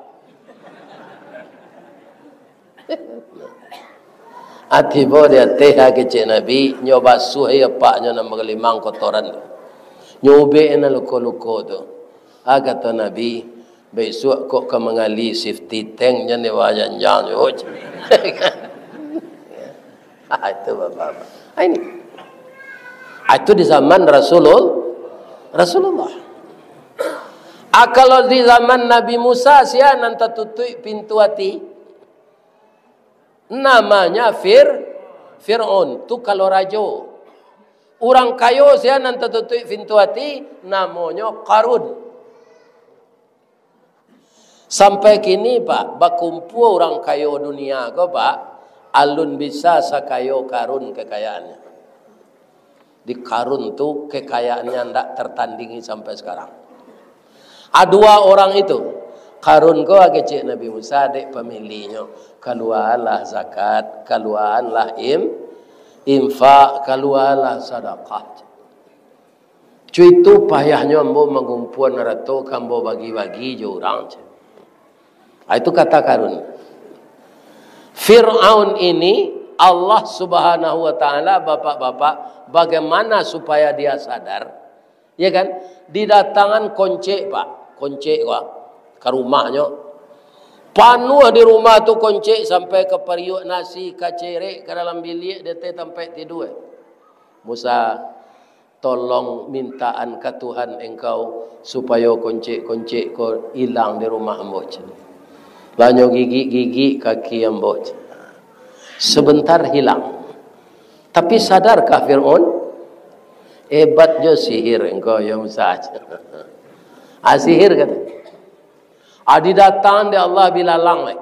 Ah, tibo di ateh, ah, kecek Nabi, nyo basuah, iyo, apaknyo nan balimang kotoran tu. Nyo ubek nan luko-luko tu. Ah, kato Nabi, "Bisuak kok ka mangali safety tank, jan di bawah janjang tu." Ah, itu bapak-bapak. Ah, ini. Ah, itu di zaman Rasulul-, Rasulullah. Ah, kalau di zaman Nabi Musa, sia nan tatutuik pintu ati? Namanya Fir-, Fir'aun. Tu kalau rajo. Urang kayo, sia nan tatutuik pintu ati? Namonyo Karun. Sampai kini, Pak, bakumpua urang kayo dunia ko, Pak, alun bisa sakayo Karun kekayaannyo. Di Karun tu kekayaannyo ndak tertandingi sampai sekarang. Ah, dua orang itu, Karun ko, ah, kecek Nabi Musa, dek pamilihnyo, kalualah zakat, kalualah im-, infak, kalualah sadakah. Cuitu payahnyo ambo mangumpuan harato ka ambo bagi-bagi jo urang, ceh. Ah, itu kata Karun. Fir'aun ini, Allah Subhanahu wa Ta'ala, bapak-bapak, bagaimana supaya dia sadar? Ya kan? Didatangan koncek, Pak. Koncek, Pak. Ka rumahnyo. Panuah di rumah tu koncek sampai ka pariuak nasi, ka cerek, ka dalam biliak, di ateh tampek tidua. Musa, tolong mintaan ka Tuhan engkau, supayo koncek-koncek ko ilang di rumah ambo, ceh. Lah nyo gigik-gigik kaki ambo, ceh. Sebentar hilang. Tapi sadarkah Fir'aun? Hebat jo sihir engkau, ya Musa, ceh. Ah, sihir, kato. Ah, didatangan dek Allah bilalang, eh.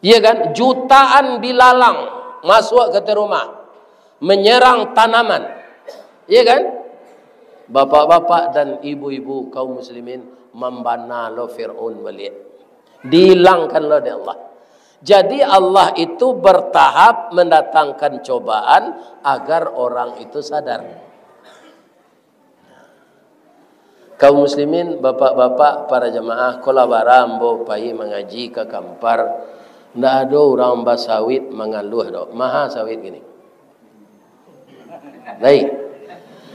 Iya kan? Jutaan bilalang masuak ka ateh rumah, manyarang tanaman. Iya kan? Bapak-bapak dan ibu-ibu kaum muslimin, mambana lo Fir'aun baliak. Dihilangkan lo dek Allah. Jadi, Allah itu bertahap mendatangkan cobaan agar orang itu sadar. Kaum muslimin, bapak-bapak, para jamaah, ko lah bara ambo pai mangaji ka Kampar, ndak ado urang basawit mangaluah doh. Maha sawit kini. Baik.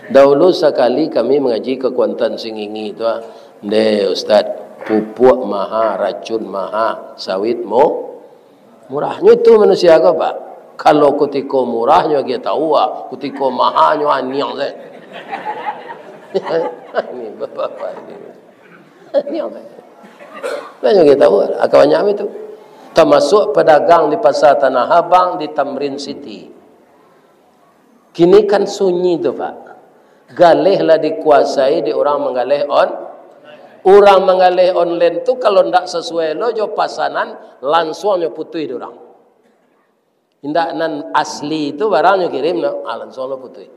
Dahulu sakali kami mangaji ka Kuantan Singingi tu, ah. "Ndeh, Ustaz, pupuak maha, racun maha, sawit mo-, murah." Nyo itu manusia ko, Pak. Kalau kutiko murah nyo agiah tahu, ah. Kutiko maha nyo aniang se. Ini bapak-bapak ini. Aniang se. Banyak kita tahu, ah. Kabanyakan itu. Tamasuak padagang di Pasar Tanah Abang, di Tamrin City. Kini kan sunyi tu, Pak. Galeh lah dikuasai dek urang manggaleh on-, urang manggaleh online tu, kalau ndak sasuai lo jo pasanan, lansuang nyo putuih dek urang. Indak nan asli tu barang nyo kirim, no, ah, lansuang lo putuih.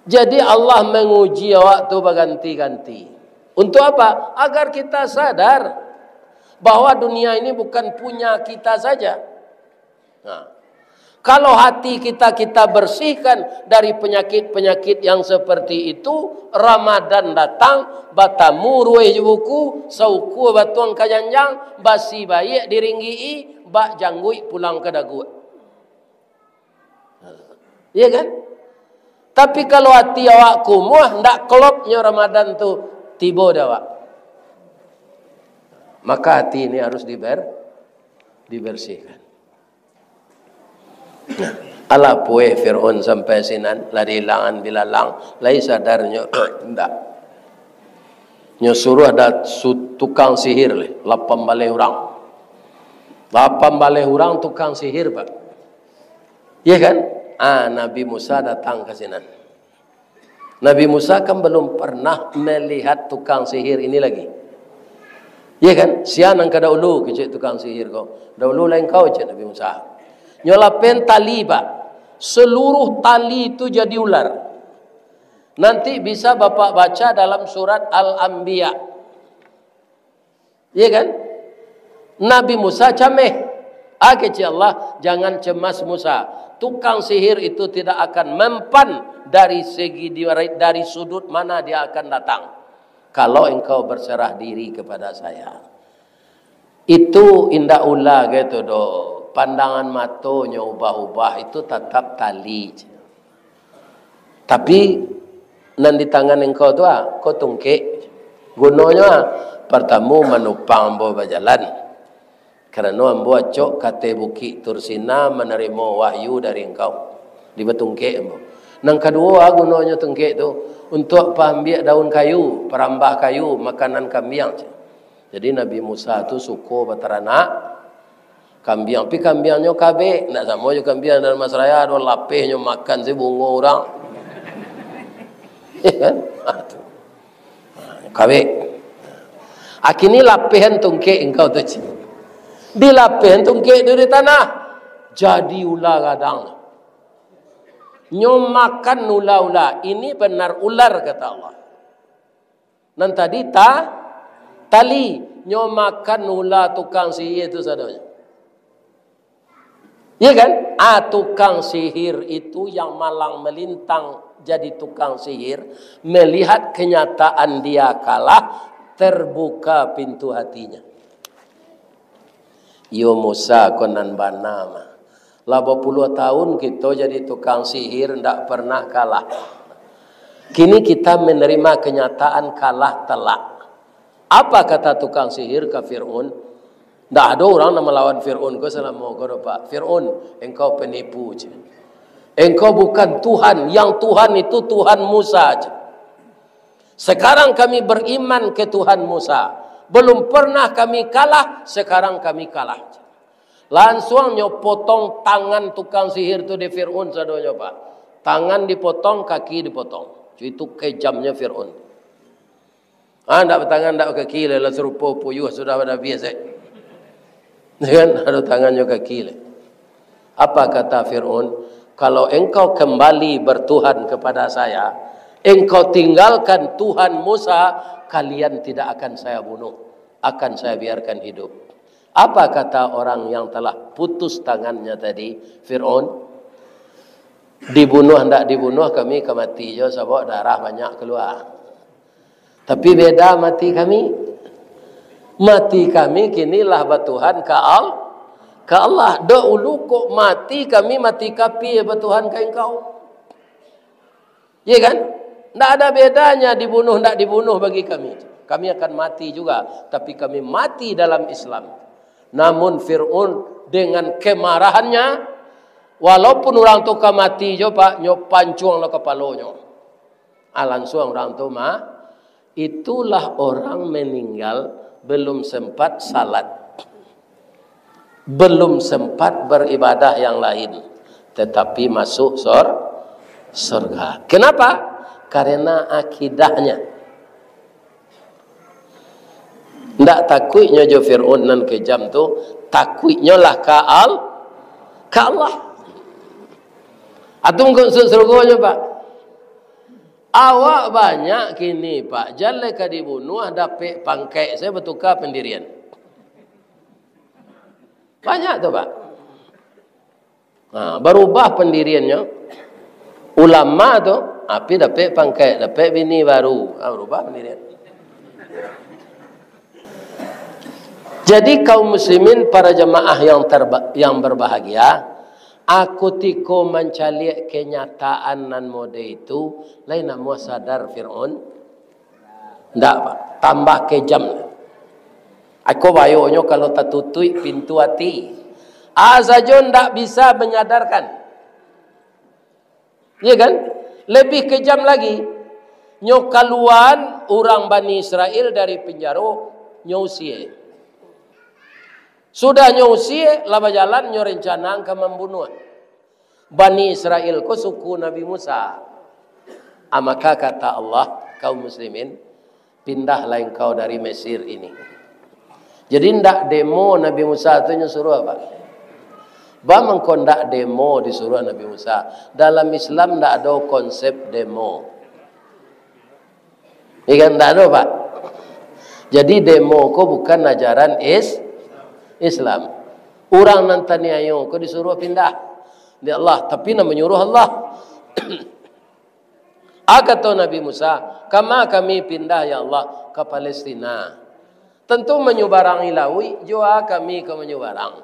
Jadi, Allah manguji awak tu baganti-ganti. Untuk apa? Agar kita sadar bahwa dunia ini bukan punya kita saja. Nah, kalau hati kita, kita bersihkan dari penyakit-penyakit yang seperti itu, Ramadan datang, batamu ruweh jo buku, saukua batuang ka janjang, basi baiak diringgik-i, bak jangguik pulang ka daguak. Iya kan? Tapi kalau hati awak kumuah, ndak klop nyo Ramadan tu tibo di awak. Maka hati ini harus diber-, dibersihkan. Nah, Alah pueh Fir'aun sampai sinan, lah diilangan bilalang, lai sadarnyo, indak. Nyo suruah ado su-, tukang sihir lai, lapan baleh urang. Lapan baleh urang tukang sihir, Pak. Iya kan? Ah, Nabi Musa datang ka sinan. Nabi Musa kan belum pernah melihat tukang sihir ini lagi. Iya kan? Sia nan ka dahulu, kecek tukang sihir ko. Dahulu lah engkau, cek Nabi Musa. Nyo lapehan tali, Pak. Seluruh tali itu jadi ular. Nanti bisa Bapak baca dalam surat Al-Anbiya. Iya kan? Nabi Musa cameh. Ah, kecek Allah, "Jangan cemas Musa. Tukang sihir itu tidak akan mempan dari segi dia, dari sudut mana dia akan datang. Kalau engkau berserah diri kepada saya." Itu indak ula gitu doh. Pandangan matonyo ubah-ubah, itu tatap tali. Tapi, nan di tangan engkau tu, ah, ko tungkek. Gunonyo, ah, partamo manupang ambo bajalan. Karano ambo acok ka ateh Bukik Tursina manarimo wahyu dari engkau. Dibatungkek ambo. Nan kaduo, ah, gunonyo tungkek tu, untuak paambiak daun kayu, parambah kayu, makanan kambiang. Jadi Nabi Musa tu suko bataranak kambiang, tapi kambiangnyo kabek, ndak samo jo kambiang dalam Masraya, ado lapehnyo makan se bungo urang. Iya kan? Ah, tu. Ah, kabek. Akini lapehan tungkek engkau tu, cik. Dilapehan tungkek tu di tanah, jadi ula gadang. Nyo makan ula-ula, ini benar ular, kata Allah. Nan tadi ta-, tali, nyo makan ula tukang sihir tu sadonyo. Iya kan? Ah, tukang sihir itu yang malang melintang jadi tukang sihir, melihat kenyataan dia kalah, terbuka pintu hatinya. Iyo Musa ko nan bana mah. Lah bapuluah tahun kito jadi tukang sihir, ndak pernah kalah. Kini kita menerima kenyataan kalah telak. Apa kata tukang sihir ka Fir'aun? Ndak ado urang nan malawan Fir'aun ko salamo ko doh, Pak. "Fir'aun, engkau penipu," cek. "Engkau bukan Tuhan, yang Tuhan itu Tuhan Musa," cek. "Sekarang kami beriman ke Tuhan Musa. Belum pernah kami kalah, sekarang kami kalah." Lansuang nyo potong tangan tukang sihir tu di Fir'aun sadonyo, Pak. Tangan dipotong, kaki dipotong. Itu kejamnya Fir'aun. Ah, ndak batangan, ndak bakaki lai, lah sarupo puyuh sudah pada habis, eh. Kan? Ado tangan jo kaki lai. Apa kata Fir'aun? "Kalau engkau kembali bertuhan kepada saya, engkau tinggalkan Tuhan Musa, kalian tidak akan saya bunuh, akan saya biarkan hidup." Apa kata orang yang telah putus tangannya tadi, Fir'aun? "Dibunuah ndak dibunuah, kami ka mati jo, sabab darah banyak kalua. Tapi beda mati kami. Mati kami kini lah batuhan ka Al-, ka Allah. Dahulu kok mati kami mati kapia, batuhan ka engkau." Iya kan? Ndak ada bedanya dibunuh, ndak dibunuh bagi kami. Kami akan mati juga, tapi kami mati dalam Islam. Namun Fir'aun dengan kemarahannya, walaupun urang tu ka mati jo, Pak, nyo pancuang lah kapalonyo. Ah, lansuang urang tu ma-, itulah orang meninggal belum sempat salat, belum sempat beribadah yang lain, tetapi masuk sor-, surga. Kenapa? Karena akidahnya. Ndak takuiknyo jo Fir'aun nan kejam tu, takuiknyo lah ka Al-, ka Allah. Atau engkau masuk surga nyo, Pak? Awak banyak kini, Pak, jan lai ka dibunuah, dapek pangkek sajo batuka pandirian. Banyak tu, Pak. Ha, barubah pandiriannyo. Ulama tu, tapi dapek pangkek, dapek bini baru. Ha, barubah pandirian. Jadi, kaum muslimin, para jamaah yang terba-, yang berbahagia, aku tiko mancaliak kenyataan nan mode itu, lai namuah sadar Fir'aun? Ndak, Pak. Tambah kejam. Ako bayonyo kalau tatutuik pintu ati. A sajo ndak bisa manyadarkan. Iya kan? Lebih kejam lagi. Nyo kaluaan urang Bani Israel dari pinjaro, nyo usie. Sudah nyo usie, lah bajalan, nyo rencana ka mambunuah. Bani Israel ko suku Nabi Musa. Ah, maka kata Allah, kaum muslimin, "Pindahlah engkau dari Mesir ini." Jadi, ndak demo Nabi Musa tu nyo suruah, Pak. Ba mangko ndak demo disuruah Nabi Musa. Dalam Islam ndak ado konsep demo. Iya kan? Ndak ado, Pak. Jadi, demo ko bukan ajaran is-, Islam. Urang nan taniayo ko disuruah pindah dek Allah, tapi nan manyuruah Allah. Ah, kato Nabi Musa, "Kama kami pindah, ya Allah, ka Palestina? Tantu manyubarangi lauik, jo a kami ka manyubarang.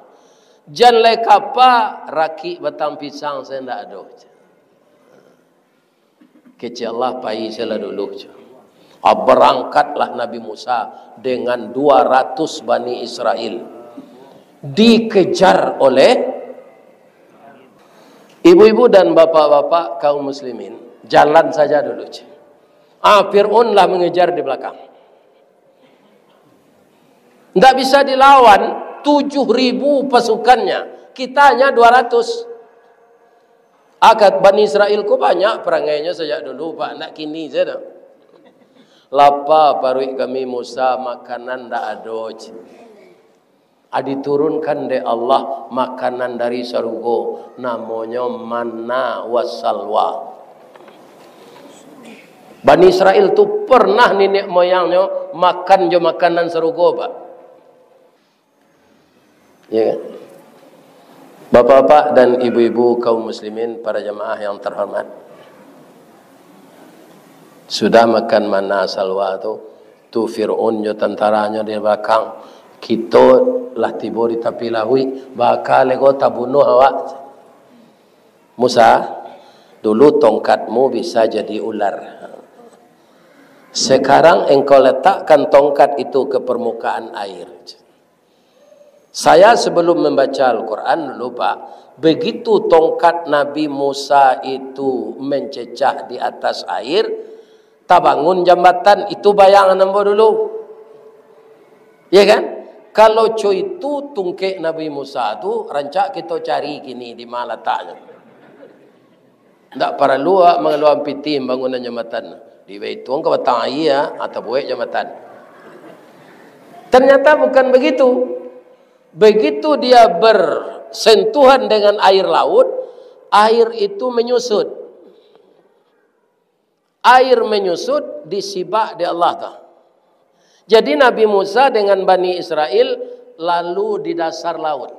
Jan lai kapa, rakik batang pisang sajo ndak ado." Kecek Allah, "Pai sajolah dulu," cek. Ah, barangkatlah Nabi Musa dengan dua ratus Bani Israel. Dikejar oleh ibu-ibu dan bapak-bapak kaum muslimin, jalan saja dulu, cek. Ah, Fir'aun lah mengejar di belakang. Ndak bisa dilawan, tujuh ribu pasukannya, kita hanya dua ratus. Akat Bani Israel ko banyak perangainyo sajak dulu, Pak, ndak kini sajo. "Lapa paruik kami, Musa, makanan ndak ado," cek. Ah, diturunkan dek Allah makanan dari sarugo, namonyo manna wasalwa. Bani Israel tu pernah niniak moyangnyo makan jo makanan sarugo, Pak. Ya kan? Bapak-bapak dan ibu-ibu kaum muslimin, para jamaah yang terhormat. Sudah makan manna salwa tu, tu Fir'aun jo tantaranyo di balakang. Kito lah tibo di tapi lauik, baa ka lai ko tabunuah awak. "Musa, dulu tongkatmu bisa jadi ular. Sekarang engkau letakkan tongkat itu ke permukaan air." Saya sebelum membaca Al-Quran dulu, Pak, begitu tongkat Nabi Musa itu mencecah di atas air, tabangun jambatan, itu bayangan ambo dulu. Ya kan? Kalau co itu tungkek Nabi Musa tu, rancak kito cari kini di ma lataknyo. Ndak paralu awak mangaluakan pitih mambangunan jambatan. Dibaituang ka batang aia, ah, tabuek jambatan. Ternyata bukan begitu. Begitu dia bersentuhan dengan air laut, air itu menyusut. Air menyusut disibak dek Allah tu. Jadi, Nabi Musa dengan Bani Israel lalu di dasar laut.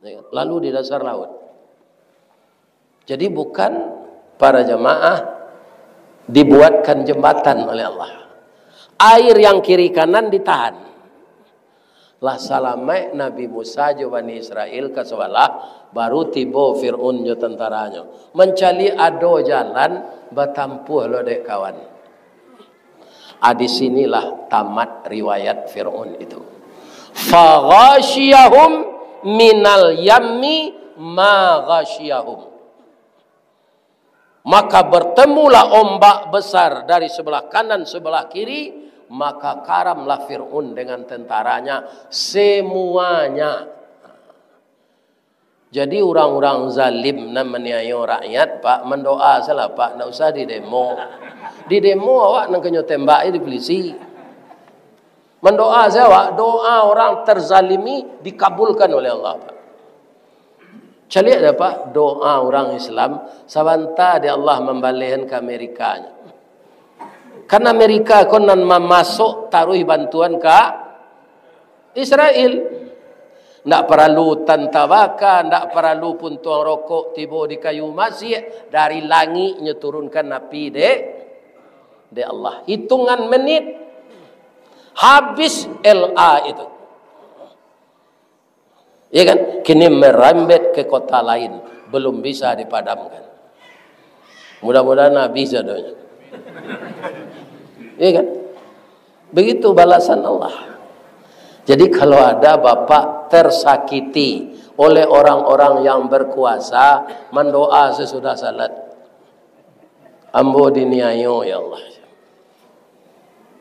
Ya, lalu di dasar laut. Jadi, bukan, para jamaah, dibuatkan jembatan oleh Allah. Air yang kiri kanan ditahan. Lah salamaik Nabi Musa jo Bani Israel ka sabalah, baru tibo Fir'aun jo tantaranyo. Mancaliak ado jalan, batampuah lo dek kawan. Ah, di sinilah tamat riwayat Fir'aun itu. "Faghashiyahum minal yammi ma ghashiyahum." Maka bertemulah ombak besar dari sebelah kanan, sebelah kiri, maka karamlah Fir'aun dengan tentaranya, semuanya. Jadi, urang-urang zalim nan maniayo rakyat, Pak, mandoa sajolah, Pak, ndak usah didemo. Didemo, awak nan kanyo tembak di polisi. Mandoa sajo awak, doa orang terzalimi dikabulkan oleh Allah, Pak. Caliak dek, Pak, doa urang Islam, sabanta dek Allah mambalehan ka Amerika nyo. Kan Amerika ko nan mamasok taruih bantuan ka Israel. Ndak paralu tan tabaka, ndak paralu puntuang rokok tibo di kayu masiak, dari langik nyo turunkan api dek, dek Allah. Hitungan menit, habis L A itu. Ya kan? Kini merembet ke kota lain, belum bisa dipadamkan. Mudah-mudahan habis sadonyo. Ya kan? Begitu balasan Allah. Jadi, kalau ada bapak tersakiti oleh orang-orang yang berkuasa, mandoa sesudah salat. Ambo diniayo, ya Allah.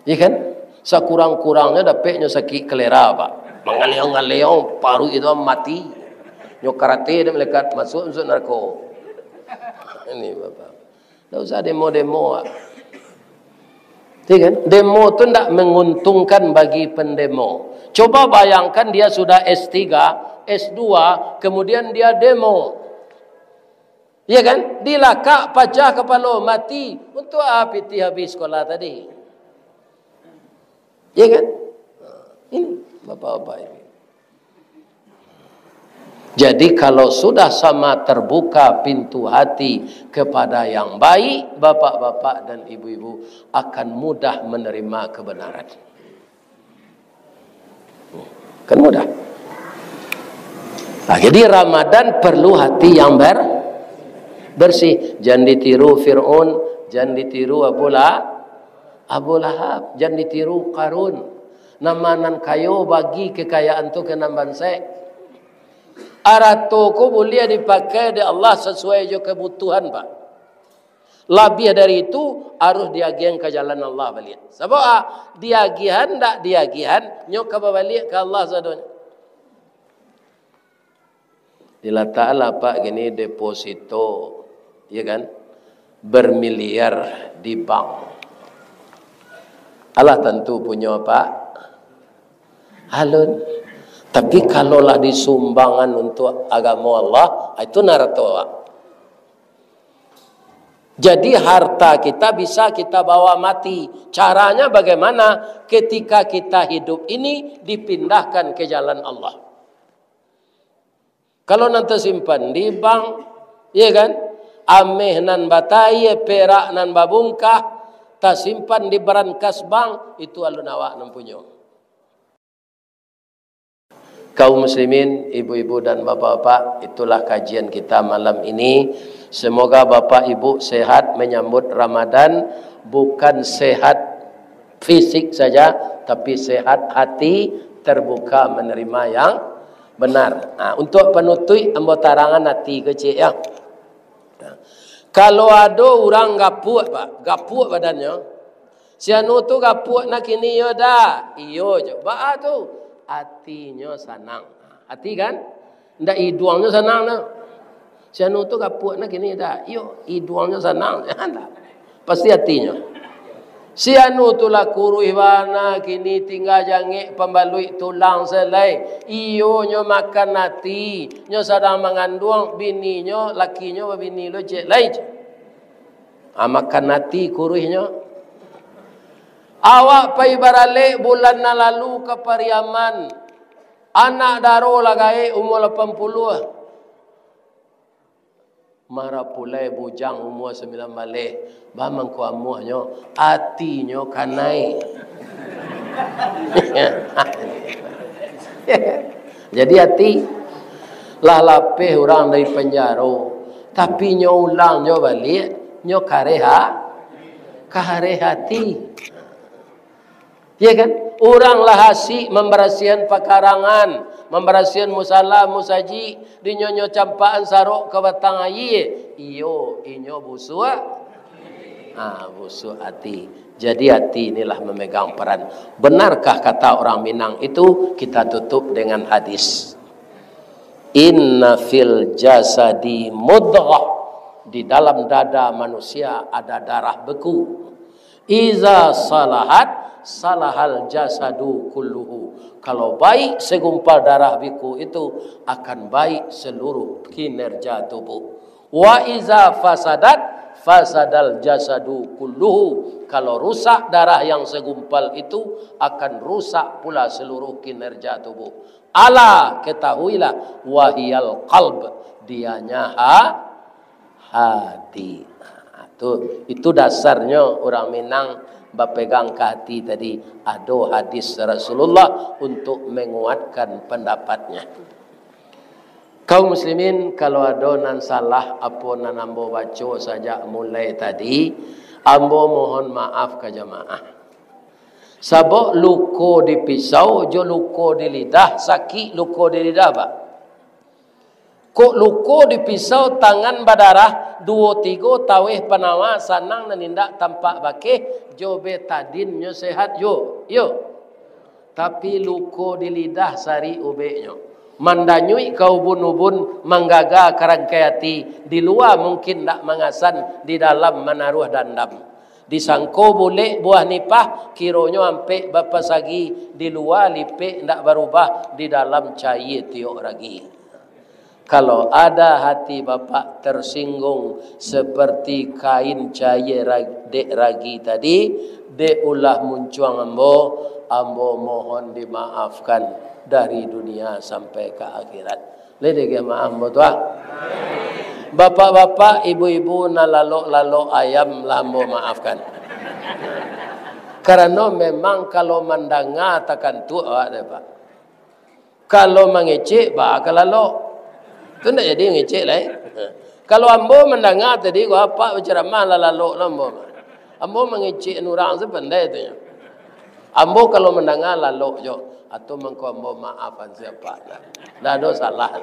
Iya kan? Sakurang-kurangnya dapeknyo sakit kalera, Pak. Mangaliang-ngaliang, paruik itu mati. Nyo karate dek malaikat, masuk, masuk narako. Ini, Bapak. Ndak usah demo-demo, Pak. Iya kan? Demo tu ndak menguntungkan bagi pendemo. Coba bayangkan, dia sudah S tiga, S dua, kemudian dia demo. Iya kan? Dilakak, pacah kapalo, mati. Untuk apa pitih habis sekolah tadi? Iya kan? Ini, bapak-bapak ini. Jadi, kalau sudah sama terbuka pintu hati kepada yang baik, bapak-bapak dan ibu-ibu akan mudah menerima kebenaran. Kan mudah. Nah, jadi Ramadan perlu hati yang ber-, bersih. Jangan ditiru Fir'aun, jangan ditiru Abu La-, Abu Lahab, jangan ditiru Karun. Nama nan kayo bagi kekayaan tu ka nan bansaik. Arato ko buliah dipakai dek Allah sasuai jo kabutuhan, Pak. Labiah dari itu, harus diagihan ka jalan Allah baliak. Sabab, ah, diagihan ndak diagihan, nyo ka babaliak ka Allah sadonyo. Dilataklah, Pak, gini deposito, ya kan, bermiliar di bank. Alah tantu punyo, Pak, alun. Tapi, kalau lah disumbangan untuk agamo Allah, itu narato, Pak. Jadi, harta kita bisa kita bawa mati. Caranya bagaimana? Ketika kita hidup ini dipindahkan ke jalan Allah. Kalau nan tasimpan di bank, iya kan? Ameh nan batayie, perak nan babungkah, tasimpan di barankas bank, itu alun awak nan punyo. Kaum muslimin, ibu-ibu dan bapak-bapak, itulah kajian kita malam ini. Semoga bapak ibu sehat menyambut Ramadan, bukan sehat fisik saja, tapi sehat hati, terbuka menerima yang benar. Nah, untuk penutup, ambo tarangan hati kecil, ya. Nah, kalau ado urang gapuak, Pak, gapuak badannyo, "Si anu tu gapuak nak kini, iyo dak?" "Iyo," jo. "Baa tu?" "Atinyo sanang." Ati kan? Ndak iduangnyo sanang tu. "Si anu tu gapuak nak kini dak?" "Iyo, iduangnyo sanang." Ndak. Pasti atinyo. "Si anu tu lah kuruih bana, kini tingga jangek pambaluik tulang se lai." Iyo, nyo makan ati, nyo sadang manganduang, bininyo, lakinyo babini lo ciek lai. Ah, makan ati kuruihnyo. Awak pai baralek bulan nan lalu ka Pariaman. Anak daro lah gaek, umua lapan puluah. Marapulai bujang umua sambilan baleh. Baa mangko amuahnyo, atinyo kanai. Jadi ati, lah lapeh urang dari panjaro, tapi nyo ulang nyo baliak, nyo kareh ha-, kareh ati. Ya kan? Urang lah asik mambarasiahan pakarangan, mambarasiahan musala, musajik, dinyo nyo campakan sarok ka batang aia. Iyo, inyo busuak. Ah, busuak ati. Jadi, ati inilah mamegang paran. Benarkah kata orang Minang itu? Kita tutup dengan hadis. "Inna fil jasadi mudghah." Di dalam dada manusia ada darah beku. "Iza salahat, salahal jasadu kulluhu." Kalau baik segumpal darah beku itu, akan baik seluruh kinerja tubuh. "Wa iza fasadat, fasadal jasadu kulluhu." Kalau rusak darah yang segumpal itu, akan rusak pula seluruh kinerja tubuh. "Ala, ketahuilah, wahiyal qalb, dianya ha-, hati." Nah, tu, itu dasarnyo urang Minang bapegang ka hati tadi. Ado hadis Rasulullah untuk menguatkan pendapatnya. Kaum muslimin, kalau ado nan salah apo nan ambo baco sajak mulai tadi, ambo mohon maaf ka jamaah. Sabab luko di pisau jo luko di lidah, sakik luko di lidah, Pak. Kok luko di pisau, tangan badarah, duo tigo taweh panawa, sanang nan indak tampak bakeh, jo betadin nyo sehat juo. Iyo. Tapi luko di lidah sarik ubeknyo. Mandanyuik ka ubun-ubun, manggaga ka rangkai ati, di lua mungkin ndak mangasan, di dalam manaruah dandam. Disangko bulek buah nipah, kironyo ampek bapasagi, di lua lipek ndak barubah, di dalam cayie tiok ragi. Kalau ada hati Bapak tersinggung seperti kain cayie ra-, dek ragi tadi, dek ulah muncuang ambo, ambo mohon dimaafkan dari dunia sampai ka akhirat. Lai dek maaf ambo tu, ah. Bapak-bapak, ibu-ibu, nan lalok-lalok ayam lah ambo maafkan. Karano memang kalau mandanga takantuak awak deh, Pak. Kalau mangecek, baa ka lalok. Tu ndak jadi mangecek lai. Kalau ambo mandanga tadi, ko apak bacaramah lah lalok lah ambo. Ambo mangecek urang tu pandai tu nyo. Ambo kalau mandanga lalok jo, atau mangko ambo maafan sia, Pak. Ndak ado salah.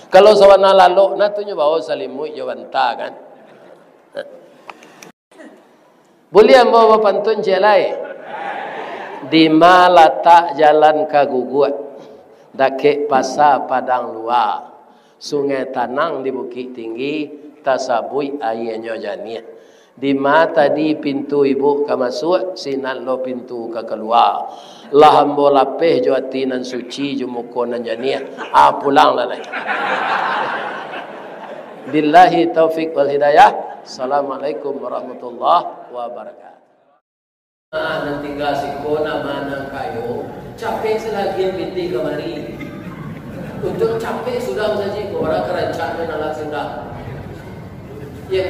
Kalau sabana lalok, nah tu nyo bawa salimuik jo banta kan. Buliah ambo bapantun ciek lai? Dima latak jalan ka Guguak, dakek pasa Padang Lua, sungai tanang di Bukik Tinggi, tasabuik aianyo janiah. Dima tadi pintu ibuk ka masuak, sinan lo pintu ka kalua. Lah ambo lapeh jo ati nan suci, jo muko nan janiah. Ah, pulang lah lai. Billahi taufik wal hidayah. Assalamualaikum warahmatullahi wabarakatuh. Ah, nan tingga siko nama nan kayo, capek salagian pitih kamari. Untuak capek sudah saji, ko bara karancak nan alah sudah. Ya.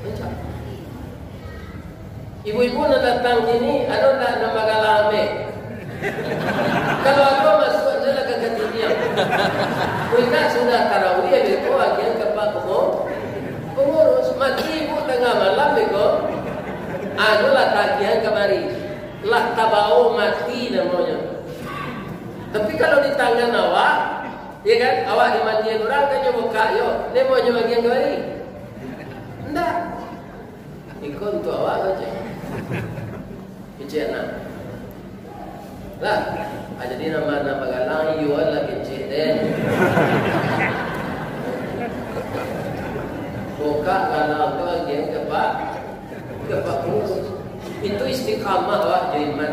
Rancak. Ibu-ibu nan datang kini, ado ndak nan bagalang ameh? Kalau ado, masuak se lah ka katidiang. Kok indak sudah tarawih, beko agiahan ka pak pengu-, pengurus. Mati ibu tangah malam, beko. Anu lah tagiahan kamari. Lah tabao mati namonyo. Tapi kalau di tangan awak, ya kan, awak dimatian urang, kan nyo bukak yo. Namonyo agiahan kamari? Ndak. Iko untuak awak sajo. Kecek anak. Lah, ah, jadi nama nan bagalang, iyo lah kecek den. Bukak galang tu agiahan ka pak, ka pak pengurus. Itu istiqamah awak jo iman.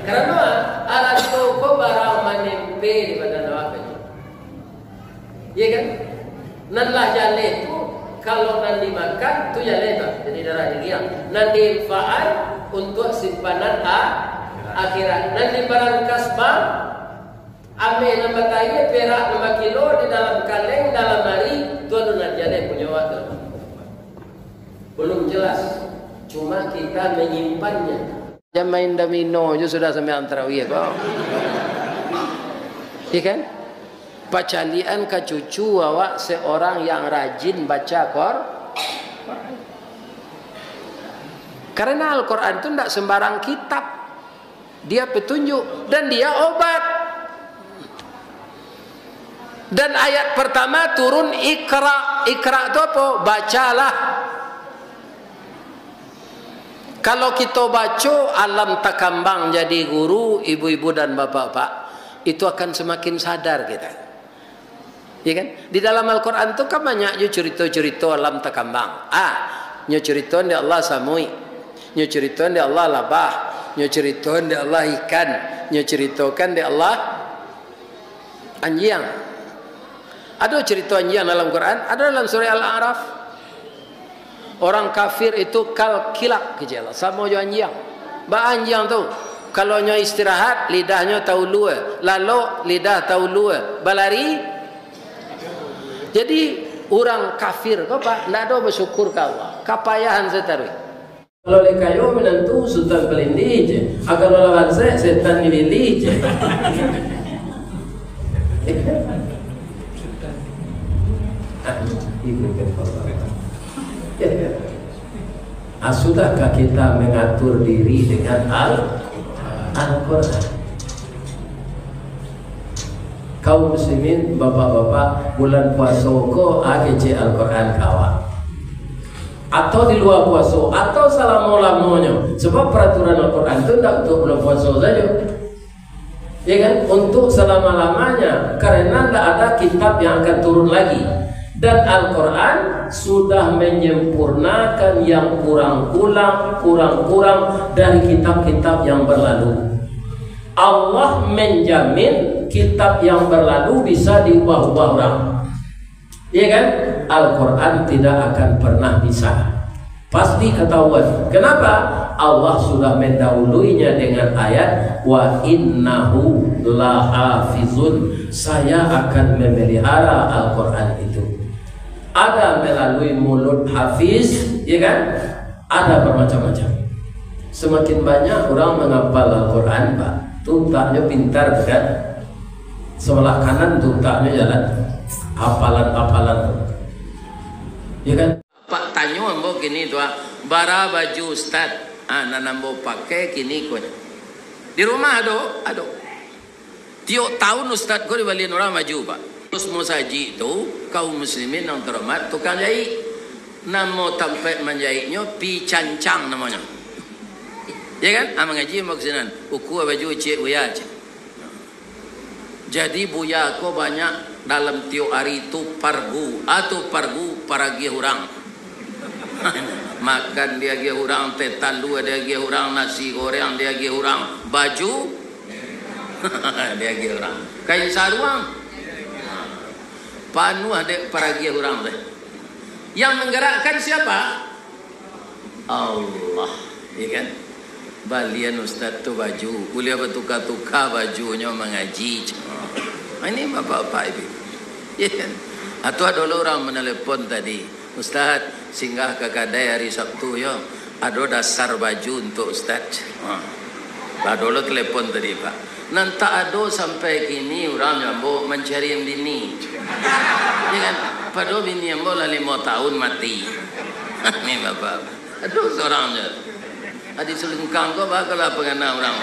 Karano arato ko barang manempe di badan awak. Iya kan? Nan lah jaleh tu, kalau nan dimakan, tu jaleh tu. Jadi darah dingin. Nan diinfakan untuak simpanan a-, akhirat. Nan dibarangkas bank, ameh nan batayie, perak nan bakilo di dalam kaleng, dalam ari, tu anu nan jaleh punyo awak tu. Belum jelas. Cuma kita menyimpannya. Jan main domino jo sudah sambayang tarawih ko. Iya kan? Pacaliakan ka cucu awak seorang yang rajin baca Qur-, Quran. Karena Al-Quran tu ndak sembarang kitab. Dia petunjuk dan dia obat. Dan ayat pertama turun, "Iqra." Iqra tu apo? Bacalah. Kalau kito baco, alam takambang jadi guru, ibu-ibu dan bapak-bapak, itu akan semakin sadar kita. Ya kan? Di dalam Al-Quran tu kan banyak jo curito-curito alam takambang. Ah, nyo curitoan dek Allah samuik, nyo curitoan dek Allah labah, nyo curitoan dek Allah ikan, nyo curitokan dek Allah anjiang. Ado curito anjiang dalam Quran, ado dalam surah Al-A'raf. Orang kafir itu kal kilab, kecek Allah, samo jo anjiang. Baa anjiang tu? Kalau nyo istirahat, lidahnyo taulua, lalok, lidah taulua, balari. Jadi, urang kafir ko, Pak, ndak ado basyukur ka Allah. Kapayahan sataruih. Kalau lai kayo minantu, sutan palindih je. Ah, kalau lah bansaik, setan dililih je. Ah, ibu kan, Pak. Ah, sudahkah kita mengatur diri dengan Al-, Al-Quran? Kaum muslimin, bapak-bapak, bulan puaso ko, ah, kecek Al-Quran ka awak. Atau di lua puaso, atau salamo-lamonyo. Sebab peraturan Al-Quran tu ndak untuk bulan puaso sajo. Ya kan? Untuk selama-lamanya, karena ndak ada kitab yang akan turun lagi. Dan Al-Quran sudah menyempurnakan yang kurang-kurang, kurang-kurang dari kitab-kitab yang berlalu. Allah menjamin kitab yang berlalu bisa diubah-ubah orang. Ya kan? Al-Quran tidak akan pernah bisa. Pasti ketahuan. Kenapa? Allah sudah mendahuluinya dengan ayat, "Wa innahu lahafizun." Saya akan memelihara Al-Quran itu. Ada melalui mulut hafiz, ya kan? Ada bermacam-macam. Semakin banyak orang menghafal Al-Quran, Pak, tu utaknyo pintar, kan? Sebelah kanan tu utaknyo jalan. Hafalan-hafalan tu. Ya kan? Pak tanyo ambo kini tu, ah, "Bara baju Ustaz, ah, nan ambo pakai kini ko?" Di rumah ado? Ado. Tiok tahun Ustaz ko dibalian urang baju, Pak. Terus musajik tu, kaum muslimin nan terhormat, tukang jahit. Namo tampek manjahitnyo, Pi Cancang namonyo. Ya kan? Ah, mangaji ambo ka sinan. Ukua baju ciek Buya, cek. Jadi Buya ko banyak dalam tiok ari tu pargu. Ah, tu pargu paragiah urang. Makan diagiah urang, teh talua diagiah urang, nasi goreng diagiah urang, baju diagiah urang. Kain saruang panuah dek paragiah urang teh. Yang menggerakkan siapa? Allah, ya kan? Balian ustaz tu baju, buliah batuka-tuka bajunyo mangaji. Ha, ini bapak-bapak ibu. Ya kan? Atau ado lo urang menelepon tadi, "Ustaz, singgah ka kadai hari Sabtu yo. Ado dasar baju untuk ustaz." Ha. Ado lo telepon tadi, Pak. Nan tak ado sampai kini urang ambo mancari bini. Ya kan? Padahal bini ambo lah limo tahun mati. Ni bapak. Aduh, sorang je. Adi Sulingkang ko bagalah pangana urang.